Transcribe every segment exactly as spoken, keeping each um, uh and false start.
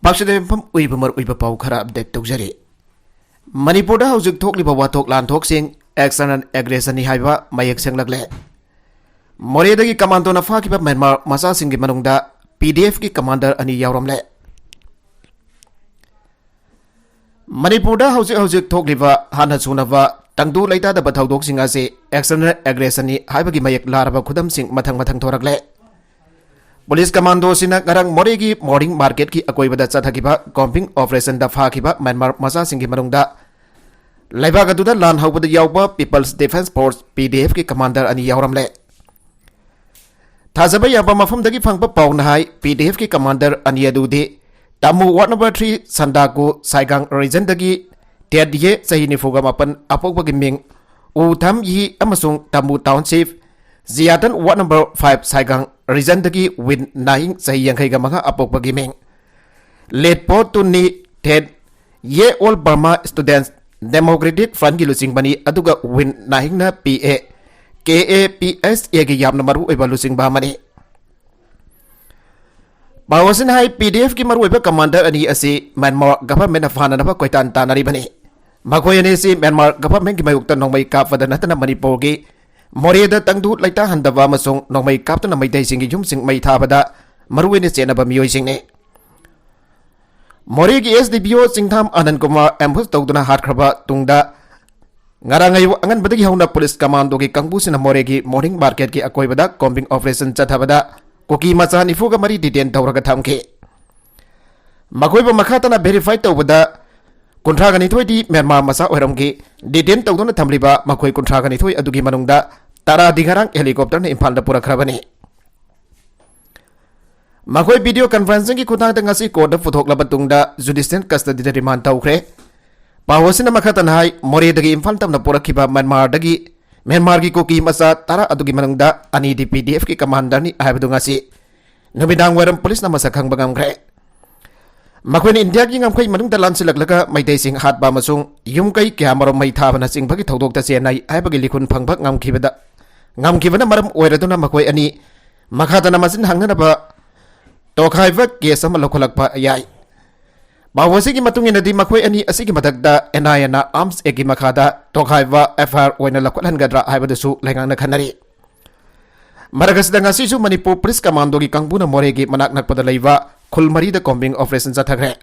ꯄꯥꯛꯁꯤꯗ ꯌꯨꯝꯐꯝ ꯑꯣꯏꯕ ꯃꯔꯨꯑꯣꯏꯕ ꯄꯥꯎ ꯈꯔ ꯑꯞꯗꯦꯠ ꯇꯧꯖꯔꯤ꯫ ꯃꯅꯤꯄꯨꯔꯗ ꯍꯧꯖꯤꯛ ꯊꯣꯛꯂꯤꯕ ꯋꯥꯊꯣꯛ ꯂꯥꯟꯊꯣꯛꯁꯤꯡ external aggression ꯅꯤ ꯍꯥꯏꯕ ꯃꯌꯦꯛ ꯁꯦꯡꯂꯛꯂꯦ꯫ ꯃꯣꯔꯦꯗꯒꯤ ꯀꯃꯥꯟꯗꯣꯅ ꯐꯥꯈꯤꯕ ꯃ꯭ꯌꯥꯟꯃꯥꯔ ꯃꯆꯥꯁꯤꯡꯒꯤ ꯃꯅꯨꯡꯗ P D F ꯀꯤ ꯀꯃꯥꯟꯗꯔ ꯑꯅꯤ ꯌꯥꯎꯔꯝꯂꯦ꯫ ꯃꯅꯤꯄꯨꯔꯗ ꯍꯧꯖꯤꯛ ꯍꯧꯖꯤꯛ ꯊꯣꯛꯂꯤꯕ ꯍꯥꯟꯅ ꯁꯨꯅꯕ ꯇꯪꯗꯨ ꯂꯩꯇꯥꯗꯕ ꯊꯧꯗꯣꯛꯁꯤꯡ ꯑꯁꯤ external aggression ꯅꯤ ꯍꯥꯏꯕꯒꯤ ꯃꯌꯦꯛ ꯂꯥꯔꯕ ꯈꯨꯗꯝꯁꯤꯡ ꯃꯊꯪ ꯃꯊꯪ ꯊꯣꯔꯛꯂꯦ꯫ ꯄꯨꯂꯤꯁ ꯀꯃꯥꯟꯗꯣꯁꯤꯡꯅ ꯉꯔꯥꯡ ꯃꯣꯔꯦꯒꯤ ꯃꯣꯔꯅꯤꯡ ꯃꯥꯔꯀꯦꯠꯀꯤ ꯑꯀꯣꯏꯕꯗ ꯆꯠꯊꯈꯤꯕ ꯀꯣꯝꯕꯤꯡ ꯑꯣꯄꯔꯦꯁꯟꯗ ꯐꯥꯈꯤꯕ ꯃ꯭ꯌꯥꯟꯃꯥꯔ ꯃꯆꯥꯁꯤꯡꯒꯤ ꯃꯅꯨꯡꯗ ꯂꯩꯕꯥꯛ ꯑꯗꯨꯗ ꯂꯥꯟ ꯍꯧꯕꯗ ꯌꯥꯎꯕ People's Defence Force, P D F ꯀꯤ ꯀꯃꯥꯟꯗꯔ ꯑꯅꯤ ꯌꯥꯎꯔꯝꯂꯦ꯫ ꯊꯥꯖꯕ ꯌꯥꯕ ꯃꯐꯝꯗꯒꯤ ꯐꯪꯕ ꯄꯥꯎꯅ ꯍꯥꯏ, P D F ꯀꯤ ꯀꯃꯥꯟꯗꯔ ꯑꯅꯤ ꯑꯗꯨꯗꯤ ꯇꯥꯃꯨ ꯋꯥꯔꯗ ꯅꯝꯕꯔ three ꯁꯟꯗꯥꯀꯨ ꯁꯥꯏꯒꯥꯡ ꯔꯤꯖꯟꯗꯒꯤ ꯇꯦꯠ ꯌꯦ, ꯆꯍꯤ ꯅꯤꯐꯨꯒ ꯃꯥꯄꯟ, ꯑꯄꯣꯛꯄꯒꯤ ꯃꯤꯡ ꯎ ꯊꯝ ꯌꯤ, ꯑꯃꯁꯨꯡ ꯇꯥꯃꯨ ꯇꯥꯎꯟꯁꯤꯞ ꯖꯤꯌꯥꯇꯟ ꯋꯥꯔꯗ ꯅꯝꯕꯔ five ꯁꯥꯏꯒꯥꯡ ꯔꯤꯖꯟꯗꯒꯤ ꯋꯤꯟ ꯅꯥꯍꯤꯡ, ꯆꯍꯤ ꯌꯥꯡꯈꯩꯒ ꯃꯉꯥ, ꯑꯄꯣꯛꯄꯒꯤ ꯃꯤꯡ ꯂꯦꯠꯄꯣ ꯇꯨꯟꯅꯤ ꯊꯦꯠ ꯌꯦ ꯑꯣꯜ ꯕꯔꯃꯥ ꯁ꯭ꯇꯨꯗꯦꯟꯠꯁ ꯗꯦꯃꯣꯀ꯭ꯔꯦꯇꯤꯛ ꯐ꯭ꯔꯟꯠꯀꯤ ꯂꯨꯆꯤꯡꯕꯅꯤ, ꯑꯗꯨꯒ ꯋꯤꯟ ꯅꯥꯍꯤꯡꯅ P A, K A P S A ꯒꯤ ꯌꯥꯝꯅ ꯃꯔꯨꯑꯣꯏꯕ ꯂꯨꯆꯤꯡꯕ ꯑꯃꯅꯤ꯫ ꯄꯥꯎ ꯑꯁꯤꯅ ꯍꯥꯏ, P D F ꯀꯤ ꯃꯔꯨꯑꯣꯏꯕ ꯀꯃꯥꯟꯗꯔ ꯑꯅꯤ ꯑꯁꯤ ꯃ꯭ꯌꯥꯟꯃꯥꯔ ꯒꯚꯔꯟꯃꯦꯟꯠꯅ ꯐꯥꯅꯅꯕ ꯀꯣꯏꯇꯥꯟ ꯇꯥꯟꯅꯔꯤꯕꯅꯤ꯫ ꯃꯈꯣꯏ ꯑꯅꯤ ꯑꯁꯤ ꯃ꯭ꯌꯥꯟꯃꯥꯔ ꯒꯚꯔꯟꯃꯦꯟꯠꯀꯤ ꯃꯥꯌꯣꯛꯇ ꯅꯣꯡꯃꯩ ꯀꯥꯞꯄꯗ ꯅꯠꯇꯅ ꯃꯅꯤꯄꯨꯔꯒꯤ ꯃꯣꯔꯦꯗ ꯇꯪꯗꯨ ꯂꯩꯇꯥꯍꯟꯗꯕ ꯑꯃꯁꯨꯡ ꯅꯣꯡꯃꯩ ꯀꯥꯞꯇꯨꯅ ꯃꯩꯇꯩꯁꯤꯡꯒꯤ ꯌꯨꯝꯁꯤꯡ ꯃꯩ ꯊꯥꯕꯗ ꯃꯔꯨꯑꯣꯏꯅ ꯆꯦꯟꯅꯕ ꯃꯤꯑꯣꯏꯁꯤꯡꯅꯤ꯫ ꯃꯣꯔꯦꯒꯤ S D P O ꯆꯤꯡꯊꯥꯝ ꯑꯅꯟ Kumar ambush ꯇꯧꯗꯨꯅ ꯍꯥꯠꯈ꯭ꯔꯕ ꯇꯨꯡꯗ, ꯉꯔꯥꯡ ꯑꯌꯨꯛ ꯑꯉꯟꯕꯗꯒꯤ ꯍꯧꯅ ꯄꯨꯂꯤꯁ ꯀꯃꯥꯟꯗꯣꯒꯤ ꯀꯥꯡꯕꯨꯁꯤꯅ ꯃꯣꯔꯦꯒꯤ ꯃꯣꯔꯅꯤꯡ ꯃꯥꯔꯀꯦꯠꯀꯤ ꯑꯀꯣꯏꯕꯗ ꯀꯣꯝꯕꯤꯡ ꯑꯣꯄꯔꯦꯁꯟ ꯆꯠꯊꯕꯗ ꯀꯨꯀꯤ ꯃꯆꯥ ꯅꯤꯐꯨꯒ ꯃꯔꯤ detain ꯇꯧꯔꯒ ꯊꯝꯈꯤ꯫ ꯃꯈꯣꯏꯕꯨ ꯃꯈꯥ ꯇꯥꯅ verify ꯇꯧꯕꯗ ꯀꯨꯟꯊ꯭ꯔꯥꯒ ꯅꯤꯊꯣꯏꯗꯤ ꯃ꯭ꯌꯥꯟꯃꯥꯔ ꯃꯆꯥ ꯑꯣꯏꯔꯝꯈꯤ꯫ Detain ꯇꯧꯗꯨꯅ ꯊꯝꯂꯤꯕ ꯃꯈꯣꯏ ꯀꯨꯟꯊ꯭ꯔꯥꯒ ꯅꯤꯊꯣꯏ ꯑꯗꯨꯒꯤ ꯃꯅꯨꯡꯗ ꯇꯔꯥꯗꯤ ꯉꯔꯥꯡ helicopterꯅ ꯏꯝꯐꯥꯜꯗ ꯄꯨꯔꯛꯈ꯭ꯔꯕꯅꯤ꯫ ꯃꯈꯣꯏ video conferencingꯒꯤ ꯈꯨꯠꯊꯥꯡꯗ ꯉꯁꯤ courtꯇ ꯄꯨꯊꯣꯛꯂꯕ ꯇꯨꯡꯗ judicial custodyꯗ remand ꯇꯧꯈ꯭ꯔꯦ꯫ ꯄꯥꯎ ꯑꯁꯤꯅ ꯃꯈꯥ ꯇꯥꯅ ꯍꯥꯏ, ꯃꯣꯔꯦꯗꯒꯤ ꯏꯝꯐꯥꯜ ꯇꯝꯅ ꯄꯨꯔꯛꯈꯤꯕ ꯃ꯭ꯌꯥꯟꯃꯥꯔꯗꯒꯤ, ꯃ꯭ꯌꯥꯟꯃꯥꯔꯒꯤ ꯀꯨꯀꯤ ꯃꯆꯥ ꯇꯔꯥ ꯑꯗꯨꯒꯤ ꯃꯅꯨꯡꯗ ꯑꯅꯤꯗꯤ P D Fꯀꯤ commanderꯅꯤ ꯍꯥꯏꯕꯗꯨ ꯉꯁꯤ ꯅꯨꯃꯤꯗꯥꯡ ꯋꯥꯏꯔꯝ ꯄꯨꯂꯤꯁꯅ ꯃꯁꯛ ꯈꯪꯕ ꯉꯝꯈ꯭ꯔꯦ꯫ ꯃꯈꯣꯏꯅ ꯏꯟꯗꯤꯌꯥꯒꯤ ꯉꯝꯈꯩ ꯃꯅꯨꯡꯗ ꯂꯥꯟꯁꯤꯜꯂꯛꯂꯒ ꯃꯩꯇꯩꯁꯤꯡ ꯍꯥꯠꯄ ꯑꯃꯁꯨꯡ ꯌꯨꯝ ꯀꯩ ꯀꯌꯥꯃꯔꯨꯝ ꯃꯩ ꯊꯥꯕꯅꯆꯤꯡꯕꯒꯤ ꯊꯧꯗꯣꯛꯇ ꯆꯦꯟꯅꯩ ꯍꯥꯏꯕꯒꯤ ꯂꯤꯈꯨꯟ ꯐꯪꯕ ꯉꯝꯈꯤꯕꯗ, ꯉꯝꯈꯤꯕꯅ ꯃꯔꯝ ꯑꯣꯏꯔꯗꯨꯅ ꯃꯈꯣꯏ ꯑꯅꯤ ꯃꯈꯥ ꯇꯥꯅ ꯃꯁꯤꯡ ꯍꯪꯅꯅꯕ ꯇꯣꯈꯥꯏꯕ case ꯑꯃ ꯂꯧꯈꯠꯂꯛꯄ ꯌꯥꯏ꯫ ꯄꯥꯎ ꯑꯁꯤꯒꯤ ꯃꯇꯨꯡ ꯏꯟꯅꯗꯤ ꯃꯈꯣꯏ ꯑꯅꯤ ꯑꯁꯤꯒꯤ ꯃꯊꯛꯇ NIAꯅ Arms Actꯀꯤ ꯃꯈꯥꯗ ꯇꯣꯈꯥꯏꯕ FIR ꯑꯣꯏꯅ ꯂꯧꯈꯠꯍꯟꯒꯗ꯭ꯔꯥ ꯍꯥꯏꯕꯗꯨꯁꯨ ꯂꯩꯉꯥꯛꯅ ꯈꯟꯅꯔꯤ꯫ ꯃꯔꯛ ꯑꯁꯤꯗ ꯉꯁꯤꯁꯨ ꯃꯅꯤꯄꯨꯔ ꯄꯨꯂꯤꯁ ꯀꯃꯥꯟꯗꯣꯒꯤ ꯀꯥꯡꯕꯨꯅ ꯃꯣꯔꯦꯒꯤ ꯃꯅꯥꯛ ꯅꯛꯄꯗ ꯂꯩꯕ ꯈꯨꯜ ꯃꯔꯤꯗ combing operation ꯆꯠꯊꯈ꯭ꯔꯦ꯫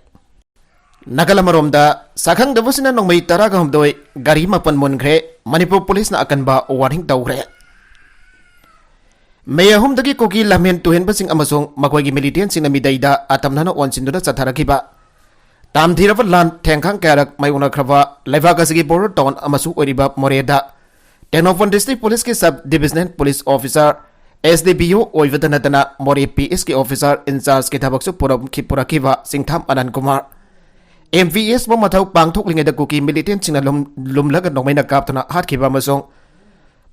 ꯅꯥꯒꯜ ꯑꯃꯔꯣꯝꯗ ꯁꯛꯈꯪꯗꯕꯁꯤꯅ ꯅꯣꯡꯃꯩ ꯇꯔꯥꯒ ꯍꯨꯝꯗꯣꯏ, ꯒꯥꯔꯤ ꯃꯥꯄꯟ ꯃꯨꯟꯈ꯭ꯔꯦ꯫ ꯃꯅꯤꯄꯨꯔ ꯄꯨꯂꯤꯁꯅ ꯑꯀꯟꯕ warning ꯇꯧꯈ꯭ꯔꯦ꯫ ꯃꯦ ꯑꯍꯨꯝꯗꯒꯤ ꯀꯨꯀꯤ ꯂꯝꯍꯦꯟ ꯇꯨꯍꯦꯟꯕꯁꯤꯡ ꯑꯃꯁꯨꯡ ꯃꯈꯣꯏꯒꯤ militantꯁꯤꯡꯅ ꯃꯤꯗꯩꯗ ꯑꯇꯝꯅꯅ ꯑꯣꯟꯁꯤꯟꯗꯨꯅ ꯆꯠꯊꯔꯛꯈꯤꯕ ꯇꯥꯝꯊꯤꯔꯕ ꯂꯥꯟ ꯊꯦꯡꯈꯥꯡ ꯀꯌꯥꯔꯛ ꯃꯥꯌꯣꯛꯅꯈ꯭ꯔꯕ ꯂꯩꯕꯥꯛ ꯑꯁꯤꯒꯤ border town ꯑꯃꯁꯨ ꯑꯣꯏꯔꯤꯕ ꯃꯣꯔꯦꯗ Tengnoupal district policeꯀꯤ sub divisional police officer, SDPO ꯑꯣꯏꯕꯗ ꯅꯠꯇꯅ ꯃꯣꯔꯦ PSꯀꯤ officer in chargeꯀꯤ ꯊꯕꯛꯁꯨ ꯄꯨꯔꯝꯈꯤ-, ꯄꯨꯔꯛꯈꯤꯕ ꯁꯤꯡꯊꯥꯝ ꯑꯅꯟ ꯀꯨꯃꯥꯔ, MVSꯕꯨ ꯃꯊꯧ ꯄꯥꯡꯊꯣꯛꯂꯤꯉꯩꯗ ꯀꯨꯀꯤ militantꯁꯤꯡꯅ ꯂꯨꯝ-, ꯂꯨꯝꯂꯒ ꯅꯣꯡꯃꯩꯅ ꯀꯥꯞꯇꯨꯅ ꯍꯥꯠꯈꯤꯕ ꯑꯃꯁꯨꯡ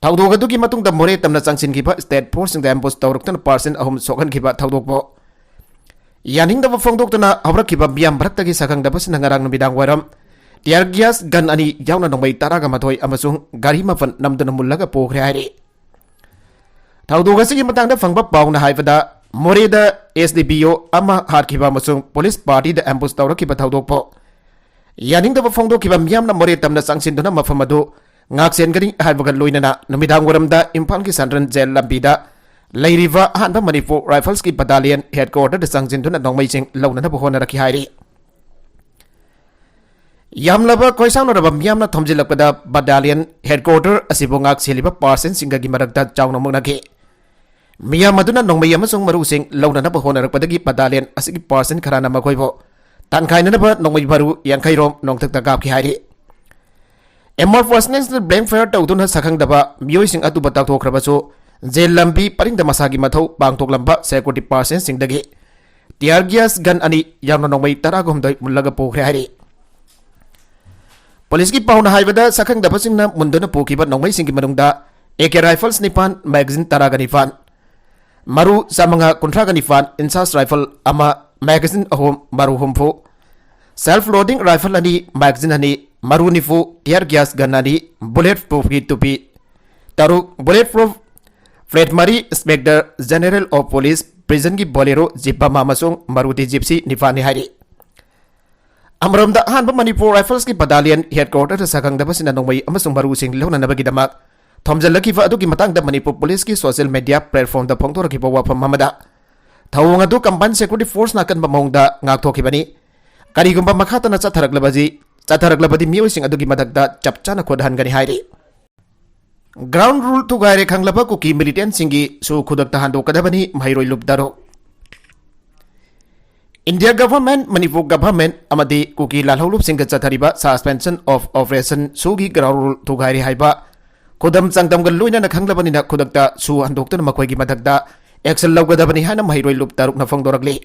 ꯊꯧꯗꯣꯛ ꯑꯗꯨꯒꯤ ꯃꯇꯨꯡꯗ ꯃꯣꯔꯦ ꯇꯝꯅ ꯆꯪꯁꯤꯟꯈꯤꯕ state forceꯁꯤꯡꯗ ambush ꯇꯧꯔꯛꯇꯨꯅ person ꯑꯍꯨꯝ ꯁꯣꯛꯍꯟꯈꯤꯕ ꯊꯧꯗꯣꯛꯄꯨ ꯌꯥꯅꯤꯡꯗꯕ ꯐꯣꯡꯗꯣꯛꯇꯨꯅ ꯍꯧꯔꯛꯈꯤꯕ ꯃꯤꯌꯥꯝ ꯃꯔꯛꯇꯒꯤ ꯁꯛꯈꯪꯗꯕꯁꯤꯡꯅ ꯉꯔꯥꯡ ꯅꯨꯃꯤꯗꯥꯡ ꯋꯥꯏꯔꯝ tear gas gun ꯑꯅꯤ ꯌꯥꯎꯅ ꯅꯣꯡꯃꯩ ꯇꯔꯥꯒ ꯃꯥꯊꯣꯏ ꯑꯃꯁꯨꯡ ꯒꯥꯔꯤ ꯃꯥꯄꯟ ꯅꯝꯗꯨꯅ ꯃꯨꯜꯂꯒ ꯄꯨꯈ꯭ꯔꯦ ꯍꯥꯏꯔꯤ꯫ ꯊꯧꯗꯣꯛ ꯑꯁꯤꯒꯤ ꯃꯇꯥꯡꯗ ꯐꯪꯕ ꯄꯥꯎꯅ ꯍꯥꯏꯕꯗ, ꯃꯣꯔꯦꯗ SDPO ꯑꯃ ꯍꯥꯠꯈꯤꯕ ꯑꯃꯁꯨꯡ police partyꯗ ambush ꯇꯧꯔꯛꯈꯤꯕ ꯊꯧꯗꯣꯛꯄꯨ ꯌꯥꯅꯤꯡꯗꯕ ꯐꯣꯡꯗꯣꯛꯈꯤꯕ ꯃꯤꯌꯥꯝꯅ ꯃꯣꯔꯦ ꯇꯝꯅ ꯆꯪꯁꯤꯟꯗꯨꯅ ꯃꯐꯝ ꯑꯗꯨ ꯉꯥꯛꯁꯦꯟꯒꯅꯤ ꯍꯥꯏꯕꯒ ꯂꯣꯏꯅꯅ ꯅꯨꯃꯤꯗꯥꯡ ꯋꯥꯏꯔꯝꯗ ꯏꯝꯐꯥꯜꯒꯤ central jail ꯂꯝꯕꯤꯗ ꯂꯩꯔꯤꯕ ꯑꯍꯥꯟꯕ ꯃꯅꯤꯄꯨꯔ Riflesꯀꯤ battalionꯒꯤ headquarterꯗ ꯆꯪꯁꯤꯟꯗꯨꯅ ꯅꯣꯡꯃꯩꯁꯤꯡ ꯂꯧꯅꯅꯕ ꯍꯣꯠꯅꯔꯛꯈꯤ ꯍꯥꯏꯔꯤ꯫ ꯌꯥꯝꯂꯕ ꯈꯣꯏꯁꯥꯎꯅꯔꯕ ꯃꯤꯌꯥꯝꯅ ꯊꯣꯝꯖꯤꯜꯂꯛꯄꯗ battalionꯒꯤ headquarter ꯑꯁꯤꯕꯨ ꯉꯥꯛ ꯁꯦꯜꯂꯤꯕ personꯁꯤꯡꯒꯒꯤ ꯃꯔꯛꯇ ꯆꯥꯎꯅ ꯃꯨꯛꯅꯈꯤ꯫ ꯃꯤꯌꯥꯝ ꯑꯗꯨꯅ ꯅꯣꯡꯃꯩ ꯑꯃꯁꯨꯡ ꯃꯔꯨꯁꯤꯡ ꯂꯧꯅꯅꯕ ꯍꯣꯠꯅꯔꯛꯄꯗꯒꯤ battalion ꯑꯁꯤꯒꯤ person ꯈꯔꯅ ꯃꯈꯣꯏꯕꯨ ꯇꯥꯟꯈꯥꯏꯅꯅꯕ ꯅꯣꯡꯃꯩ ꯃꯔꯨ ꯌꯥꯡꯈꯩ ꯔꯣꯝ ꯅꯣꯡꯊꯛꯇ ꯀꯥꯞꯈꯤ ꯍꯥꯏꯔꯤ꯫ Amur personꯁꯅ blank fire ꯇꯧꯗꯨꯅ ꯁꯛꯈꯪꯗꯕ ꯃꯤꯑꯣꯏꯁꯤꯡ ꯑꯗꯨꯕꯨ ꯇꯥꯛꯊꯣꯛꯈ꯭ꯔꯕꯁꯨ, jail ꯂꯝꯕꯤ ꯄꯔꯤꯡꯗ ꯃꯁꯥꯒꯤ ꯃꯊꯧ ꯄꯥꯡꯊꯣꯛꯂꯝꯕ security personꯁꯤꯡꯗꯒꯤ tear gas gun ꯑꯅꯤ ꯌꯥꯎꯅ ꯅꯣꯡꯃꯩ ꯇꯔꯥꯒ ꯍꯨꯝꯗꯣꯏ ꯃꯨꯜꯂꯒ ꯄꯨꯈ꯭ꯔꯦ ꯍꯥꯏꯔꯤ꯫ Policeꯀꯤ ꯄꯥꯎꯅ ꯍꯥꯏꯕꯗ, ꯁꯛꯈꯪꯗꯕꯁꯤꯡꯅ ꯃꯨꯟꯗꯨꯅ ꯄꯨꯈꯤꯕ ꯅꯣꯡꯃꯩꯁꯤꯡꯒꯤ ꯃꯅꯨꯡꯗ AK rifles ꯅꯤꯄꯥꯟ, magazine ꯇꯔꯥꯒ ꯅꯤꯄꯥꯟ, ꯃꯔꯨ ꯆꯥꯃꯉꯥ ꯀꯨꯟꯊ꯭ꯔꯥꯒ ꯅꯤꯄꯥꯟ, in charge rifle ꯑꯃ, magazine ꯑꯍꯨꯝ, ꯃꯔꯨ ꯍꯨꯝꯐꯨ, self loading rifle ꯑꯅꯤ, magazine ꯑꯅꯤ, ꯃꯔꯨ ꯅꯤꯐꯨ, tear gas gun ꯑꯅꯤ, bullet proofꯀꯤ ꯇꯨꯄꯤ ꯇꯔꯨꯛ, bullet proof plate ꯃꯔꯤ, Inspector General of Police prisonꯒꯤ Bolero Jeep ꯑꯃ ꯑꯃꯁꯨꯡ Maruti Gypsy ꯅꯤꯄꯥꯟꯅꯤ ꯍꯥꯏꯔꯤ꯫ ꯑꯃꯔꯣꯝꯗ, ꯑꯍꯥꯟꯕ ꯃꯅꯤꯄꯨꯔ ꯔꯥꯏꯐꯜꯁꯀꯤ ꯕꯇꯥꯂꯤꯌꯟ ꯍꯦꯗꯀ꯭ꯋꯥꯇꯔꯗ ꯁꯛꯈꯪꯗꯕꯁꯤꯡꯅ ꯅꯣꯡꯃꯩ ꯑꯃꯁꯨꯡ ꯃꯔꯨꯁꯤꯡ ꯂꯧꯅꯅꯕꯒꯤꯗꯃꯛ ꯊꯣꯝꯖꯤꯜꯂꯛꯈꯤꯕ ꯑꯗꯨꯒꯤ ꯃꯇꯥꯡꯗ ꯃꯅꯤꯄꯨꯔ ꯄꯨꯂꯤꯁꯀꯤ ꯁꯣꯁꯤꯌꯦꯜ ꯃꯤꯗꯤꯌꯥ ꯄ꯭ꯂꯦꯠꯐꯣꯝꯗ ꯐꯣꯡꯗꯣꯔꯛꯈꯤꯕ ꯋꯥꯐꯝ ꯑꯃꯗ, ꯊꯧꯑꯣꯡ ꯑꯗꯨ ꯀꯝꯕꯥꯏꯟ ꯁꯦꯀ꯭ꯌꯨꯔꯤꯇꯤ ꯐꯣꯔꯁꯅ ꯑꯀꯟꯕ ꯃꯑꯣꯡꯗ ꯉꯥꯛꯊꯣꯛꯈꯤꯕꯅꯤ꯫ ꯀꯔꯤꯒꯨꯝꯕ ꯃꯈꯥ ꯇꯥꯅ ꯆꯠꯊꯔꯛꯂꯕꯗꯤ, ꯆꯠꯊꯔꯛꯂꯕꯗꯤ ꯃꯤꯑꯣꯏꯁꯤꯡ ꯑꯗꯨꯒꯤ ꯃꯊꯛꯇ ꯆꯞ ꯆꯥꯅ ꯈꯨꯠ ꯍꯟꯒꯅꯤ ꯍꯥꯏꯔꯤ꯫ ꯒ꯭ꯔꯥꯎꯟ ꯔꯨꯜ ꯊꯨꯒꯥꯏꯔꯦ ꯈꯪꯂꯕ ꯀꯨꯀꯤ ꯃꯤꯂꯤꯇꯦꯟꯁꯤꯡꯒꯤ ꯁꯨ ꯈꯨꯗꯛꯇ ꯍꯟꯗꯣꯛꯀꯗꯕꯅꯤ, ꯃꯍꯩꯔꯣꯏ ꯂꯨꯞ ꯇꯔꯨꯛ꯫ ꯏꯟꯗꯤꯌꯥ ꯒꯚꯔꯟꯃꯦꯟꯠ, ꯃꯅꯤꯄꯨꯔ ꯒꯚꯔꯟꯃꯦꯟꯠ ꯑꯃꯗꯤ ꯀꯨꯀꯤ ꯂꯥꯜꯍꯧꯂꯨꯞꯁꯤꯡꯒ ꯆꯠꯊꯔꯤꯕ suspension of operation ꯁꯨꯒꯤ ꯒ꯭ꯔꯥꯎꯟ ꯔꯨꯜ ꯊꯨꯒꯥꯏꯔꯦ ꯍꯥꯏꯕ ꯈꯨꯗꯝ ꯆꯥꯡꯗꯝꯒ ꯂꯣꯏꯅꯅ ꯈꯪꯂꯕꯅꯤꯅ, ꯈꯨꯗꯛꯇ ꯁꯨ ꯍꯟꯗꯣꯛꯇꯨꯅ ꯃꯈꯣꯏꯒꯤ ꯃꯊꯛꯇ action ꯂꯧꯒꯗꯕꯅꯤ ꯍꯥꯏꯅ ꯃꯍꯩꯔꯣꯏ ꯂꯨꯞ ꯇꯔꯨꯛꯅ ꯐꯣꯡꯗꯣꯔꯛꯂꯤ꯫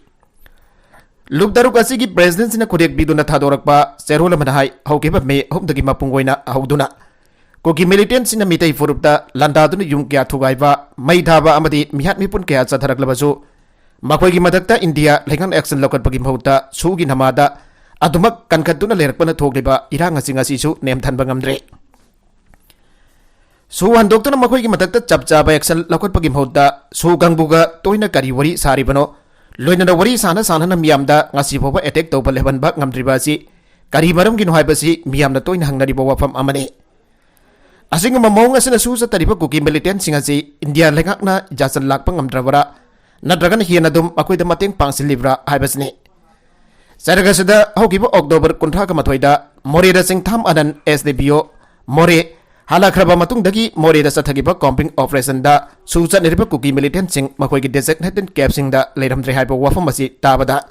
ꯂꯨꯞ ꯇꯔꯨꯛ ꯑꯁꯤꯒꯤ ꯄ꯭ꯔꯦꯁꯤꯗꯦꯟꯁꯤꯅ ꯈꯨꯔꯦꯛ ꯄꯤꯗꯨꯅ ꯊꯥꯗꯣꯔꯛꯄ ꯆꯦꯔꯣꯜ ꯑꯃꯅ ꯍꯥꯏ, ꯍꯧꯈꯤꯕ ꯃꯦ ꯑꯍꯨꯝꯗꯒꯤ ꯃꯄꯨꯡ ꯑꯣꯏꯅ ꯍꯧꯗꯨꯅ ꯀꯨꯀꯤ ꯃꯤꯂꯤꯇꯦꯟꯁꯤꯡꯅ ꯃꯤꯇꯩ ꯐꯨꯔꯨꯞꯇ ꯂꯥꯟꯗꯥꯗꯨꯅ ꯌꯨꯝ ꯀꯌꯥ ꯊꯨꯒꯥꯏꯕ, ꯃꯩ ꯊꯥꯕ ꯑꯃꯗꯤ ꯃꯤꯍꯥꯠ ꯃꯤꯄꯨꯟ ꯀꯌꯥ ꯆꯠꯊꯔꯛꯂꯕꯁꯨ, ꯃꯈꯣꯏꯒꯤ ꯃꯊꯛꯇ ꯏꯟꯗꯤꯌꯥ ꯂꯩꯉꯥꯛꯅ action ꯂꯧꯈꯠꯄꯒꯤ ꯃꯍꯨꯠꯇ ꯁꯨꯒꯤ ꯅꯃꯥꯗ ꯑꯗꯨꯃꯛ ꯀꯟꯈꯠꯇꯨꯅ ꯂꯩꯔꯛꯄꯅ ꯊꯣꯛꯂꯤꯕ ꯏꯔꯥꯡ ꯑꯁꯤ ꯉꯁꯤꯁꯨ ꯅꯦꯝꯊꯟꯕ ꯉꯝꯗ꯭ꯔꯦ꯫ ꯁꯨ ꯍꯟꯗꯣꯛꯇꯨꯅ ꯃꯈꯣꯏꯒꯤ ꯃꯊꯛꯇ ꯆꯞ ꯆꯥꯕ action ꯂꯧꯈꯠꯄꯒꯤ ꯃꯍꯨꯠꯇ ꯁꯨ ꯀꯥꯡꯕꯨꯒ ꯇꯣꯏꯅ ꯀꯔꯤ ꯋꯥꯔꯤ ꯁꯥꯔꯤꯕꯅꯣ? ꯂꯣꯏꯅꯅ ꯋꯥꯔꯤ ꯁꯥꯅ ꯁꯥꯅꯅ ꯃꯤꯌꯥꯝꯗ ꯉꯁꯤ ꯐꯥꯎꯕ attack ꯇꯧꯕ ꯂꯦꯞꯍꯟꯕ ꯉꯝꯗ꯭ꯔꯤꯕ ꯑꯁꯤ ꯀꯔꯤ ꯃꯔꯝꯒꯤꯅꯣ ꯍꯥꯏꯕꯁꯤ ꯃꯤꯌꯥꯝꯅ ꯇꯣꯏꯅ ꯍꯪꯅꯔꯤꯕ ꯋꯥꯐꯝ ꯑꯃꯅꯤ꯫ ꯑꯁꯤꯒꯨꯝꯕ ꯃꯑꯣꯡ ꯑꯁꯤꯅ ꯁꯨ ꯆꯠꯇꯔꯤꯕ ꯀꯨꯀꯤ ꯃꯤꯂꯤꯇꯦꯟꯁꯤꯡ ꯑꯁꯤ ꯏꯟꯗꯤꯌꯥ ꯂꯩꯉꯥꯛꯅ ꯌꯥꯁꯜ ꯂꯥꯛꯄ ꯉꯝꯗ꯭ꯔꯕꯔꯥ, ꯅꯠꯇ꯭ꯔꯒꯅ ꯍꯦꯟꯅ ꯑꯗꯨꯝ ꯃꯈꯣꯏꯗ ꯃꯇꯦꯡ ꯄꯥꯡꯁꯤꯜꯂꯤꯕ꯭ꯔꯥ ꯍꯥꯏꯕꯁꯤꯅꯤ꯫ ꯆꯩꯔꯛ ꯑꯁꯤꯗ ꯍꯧꯈꯤꯕ ꯑꯣꯛꯇꯣꯕꯔ ꯀꯨꯟꯊ꯭ꯔꯥꯒ ꯃꯥꯊꯣꯏꯗ ꯃꯣꯔꯦꯗ ꯆꯤꯡꯊꯥꯝ ꯑꯅꯟ, S D P O, ꯃꯣꯔꯦ, ꯍꯜꯂꯛꯈ꯭ꯔꯕ ꯃꯇꯨꯡꯗꯒꯤ ꯃꯣꯔꯦꯗ ꯆꯠꯊꯈꯤꯕ combing operationꯗ ꯁꯨ ꯆꯠꯅꯔꯤꯕ ꯀꯨꯀꯤ ꯃꯤꯂꯤꯇꯦꯟꯁꯤꯡ ꯃꯈꯣꯏꯒꯤ designated campꯁꯤꯡꯗ ꯂꯩꯔꯝꯗ꯭ꯔꯦ ꯍꯥꯏꯕ ꯋꯥꯐꯝ ꯑꯁꯤ ꯇꯥꯕꯗ,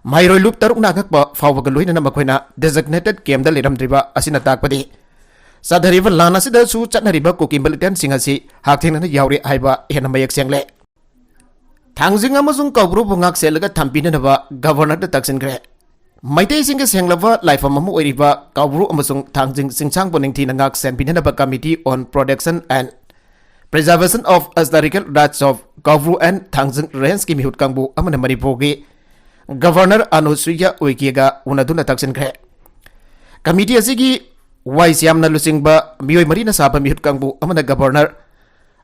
ꯃꯍꯩꯔꯣꯏ ꯂꯨꯞ ꯇꯔꯨꯛꯅ ꯑꯉꯛꯄ ꯐꯥꯎꯕꯒ ꯂꯣꯏꯅꯅ ꯃꯈꯣꯏꯅ designated campꯗ ꯂꯩꯔꯝꯗ꯭ꯔꯤꯕ ꯑꯁꯤꯅ ꯇꯥꯛꯄꯗꯤ, ꯆꯠꯊꯔꯤꯕ ꯂꯥꯟ ꯑꯁꯤꯗꯁꯨ ꯆꯠꯅꯔꯤꯕ ꯀꯨꯀꯤ ꯃꯤꯂꯤꯇꯦꯟꯁꯤꯡ ꯑꯁꯤ ꯍꯛꯊꯦꯡꯅꯅ ꯌꯥꯎꯔꯤ ꯍꯥꯏꯕ ꯍꯦꯟꯅ ꯃꯌꯦꯛ ꯁꯦꯡꯂꯦ꯫ ꯊꯥꯡꯖꯤꯡ ꯑꯃꯁꯨꯡ ꯀꯧꯕ꯭ꯔꯨꯕꯨ ꯉꯥꯛ ꯁꯦꯜꯂꯒ ꯊꯝꯕꯤꯅꯅꯕ ꯒꯕꯔꯅꯔꯗ ꯇꯛꯁꯤꯟꯈ꯭ꯔꯦ꯫ ꯃꯩꯇꯩꯁꯤꯡꯒꯤ ꯁꯦꯡꯂꯕ ꯂꯥꯏꯐꯝ ꯑꯃ ꯑꯣꯏꯔꯤꯕ ꯀꯧꯕ꯭ꯔꯨ ꯑꯃꯁꯨꯡ ꯊꯥꯡꯖꯤꯡ ꯆꯤꯡꯁꯥꯡꯕꯨ ꯅꯤꯡꯊꯤꯅ ꯉꯥꯛ ꯁꯦꯟꯕꯤꯅꯅꯕ Committee on Protection and Preservation of Historical Rights of Kaubru and Thangjing Rangeꯀꯤ ꯃꯤꯍꯨꯠ ꯀꯥꯡꯕꯨ ꯑꯃꯅ ꯃꯅꯤꯄꯨꯔꯒꯤ ꯒꯕꯔꯅꯔ ꯑꯅꯨꯁꯨꯏꯌꯥ ꯎꯏꯀꯦꯒ ꯎꯅꯗꯨꯅ ꯇꯛꯁꯤꯟꯈ꯭ꯔꯦ꯫ ꯀꯃꯤꯇꯤ ꯑꯁꯤꯒꯤ ꯋꯥꯏꯁ ꯌꯥꯝꯅ ꯂꯨꯆꯤꯡꯕ ꯃꯤꯑꯣꯏ ꯃꯔꯤꯅ ꯁꯥꯕ ꯃꯤꯍꯨꯠ ꯀꯥꯡꯕꯨ ꯑꯃꯅ ꯒꯕꯔꯅꯔ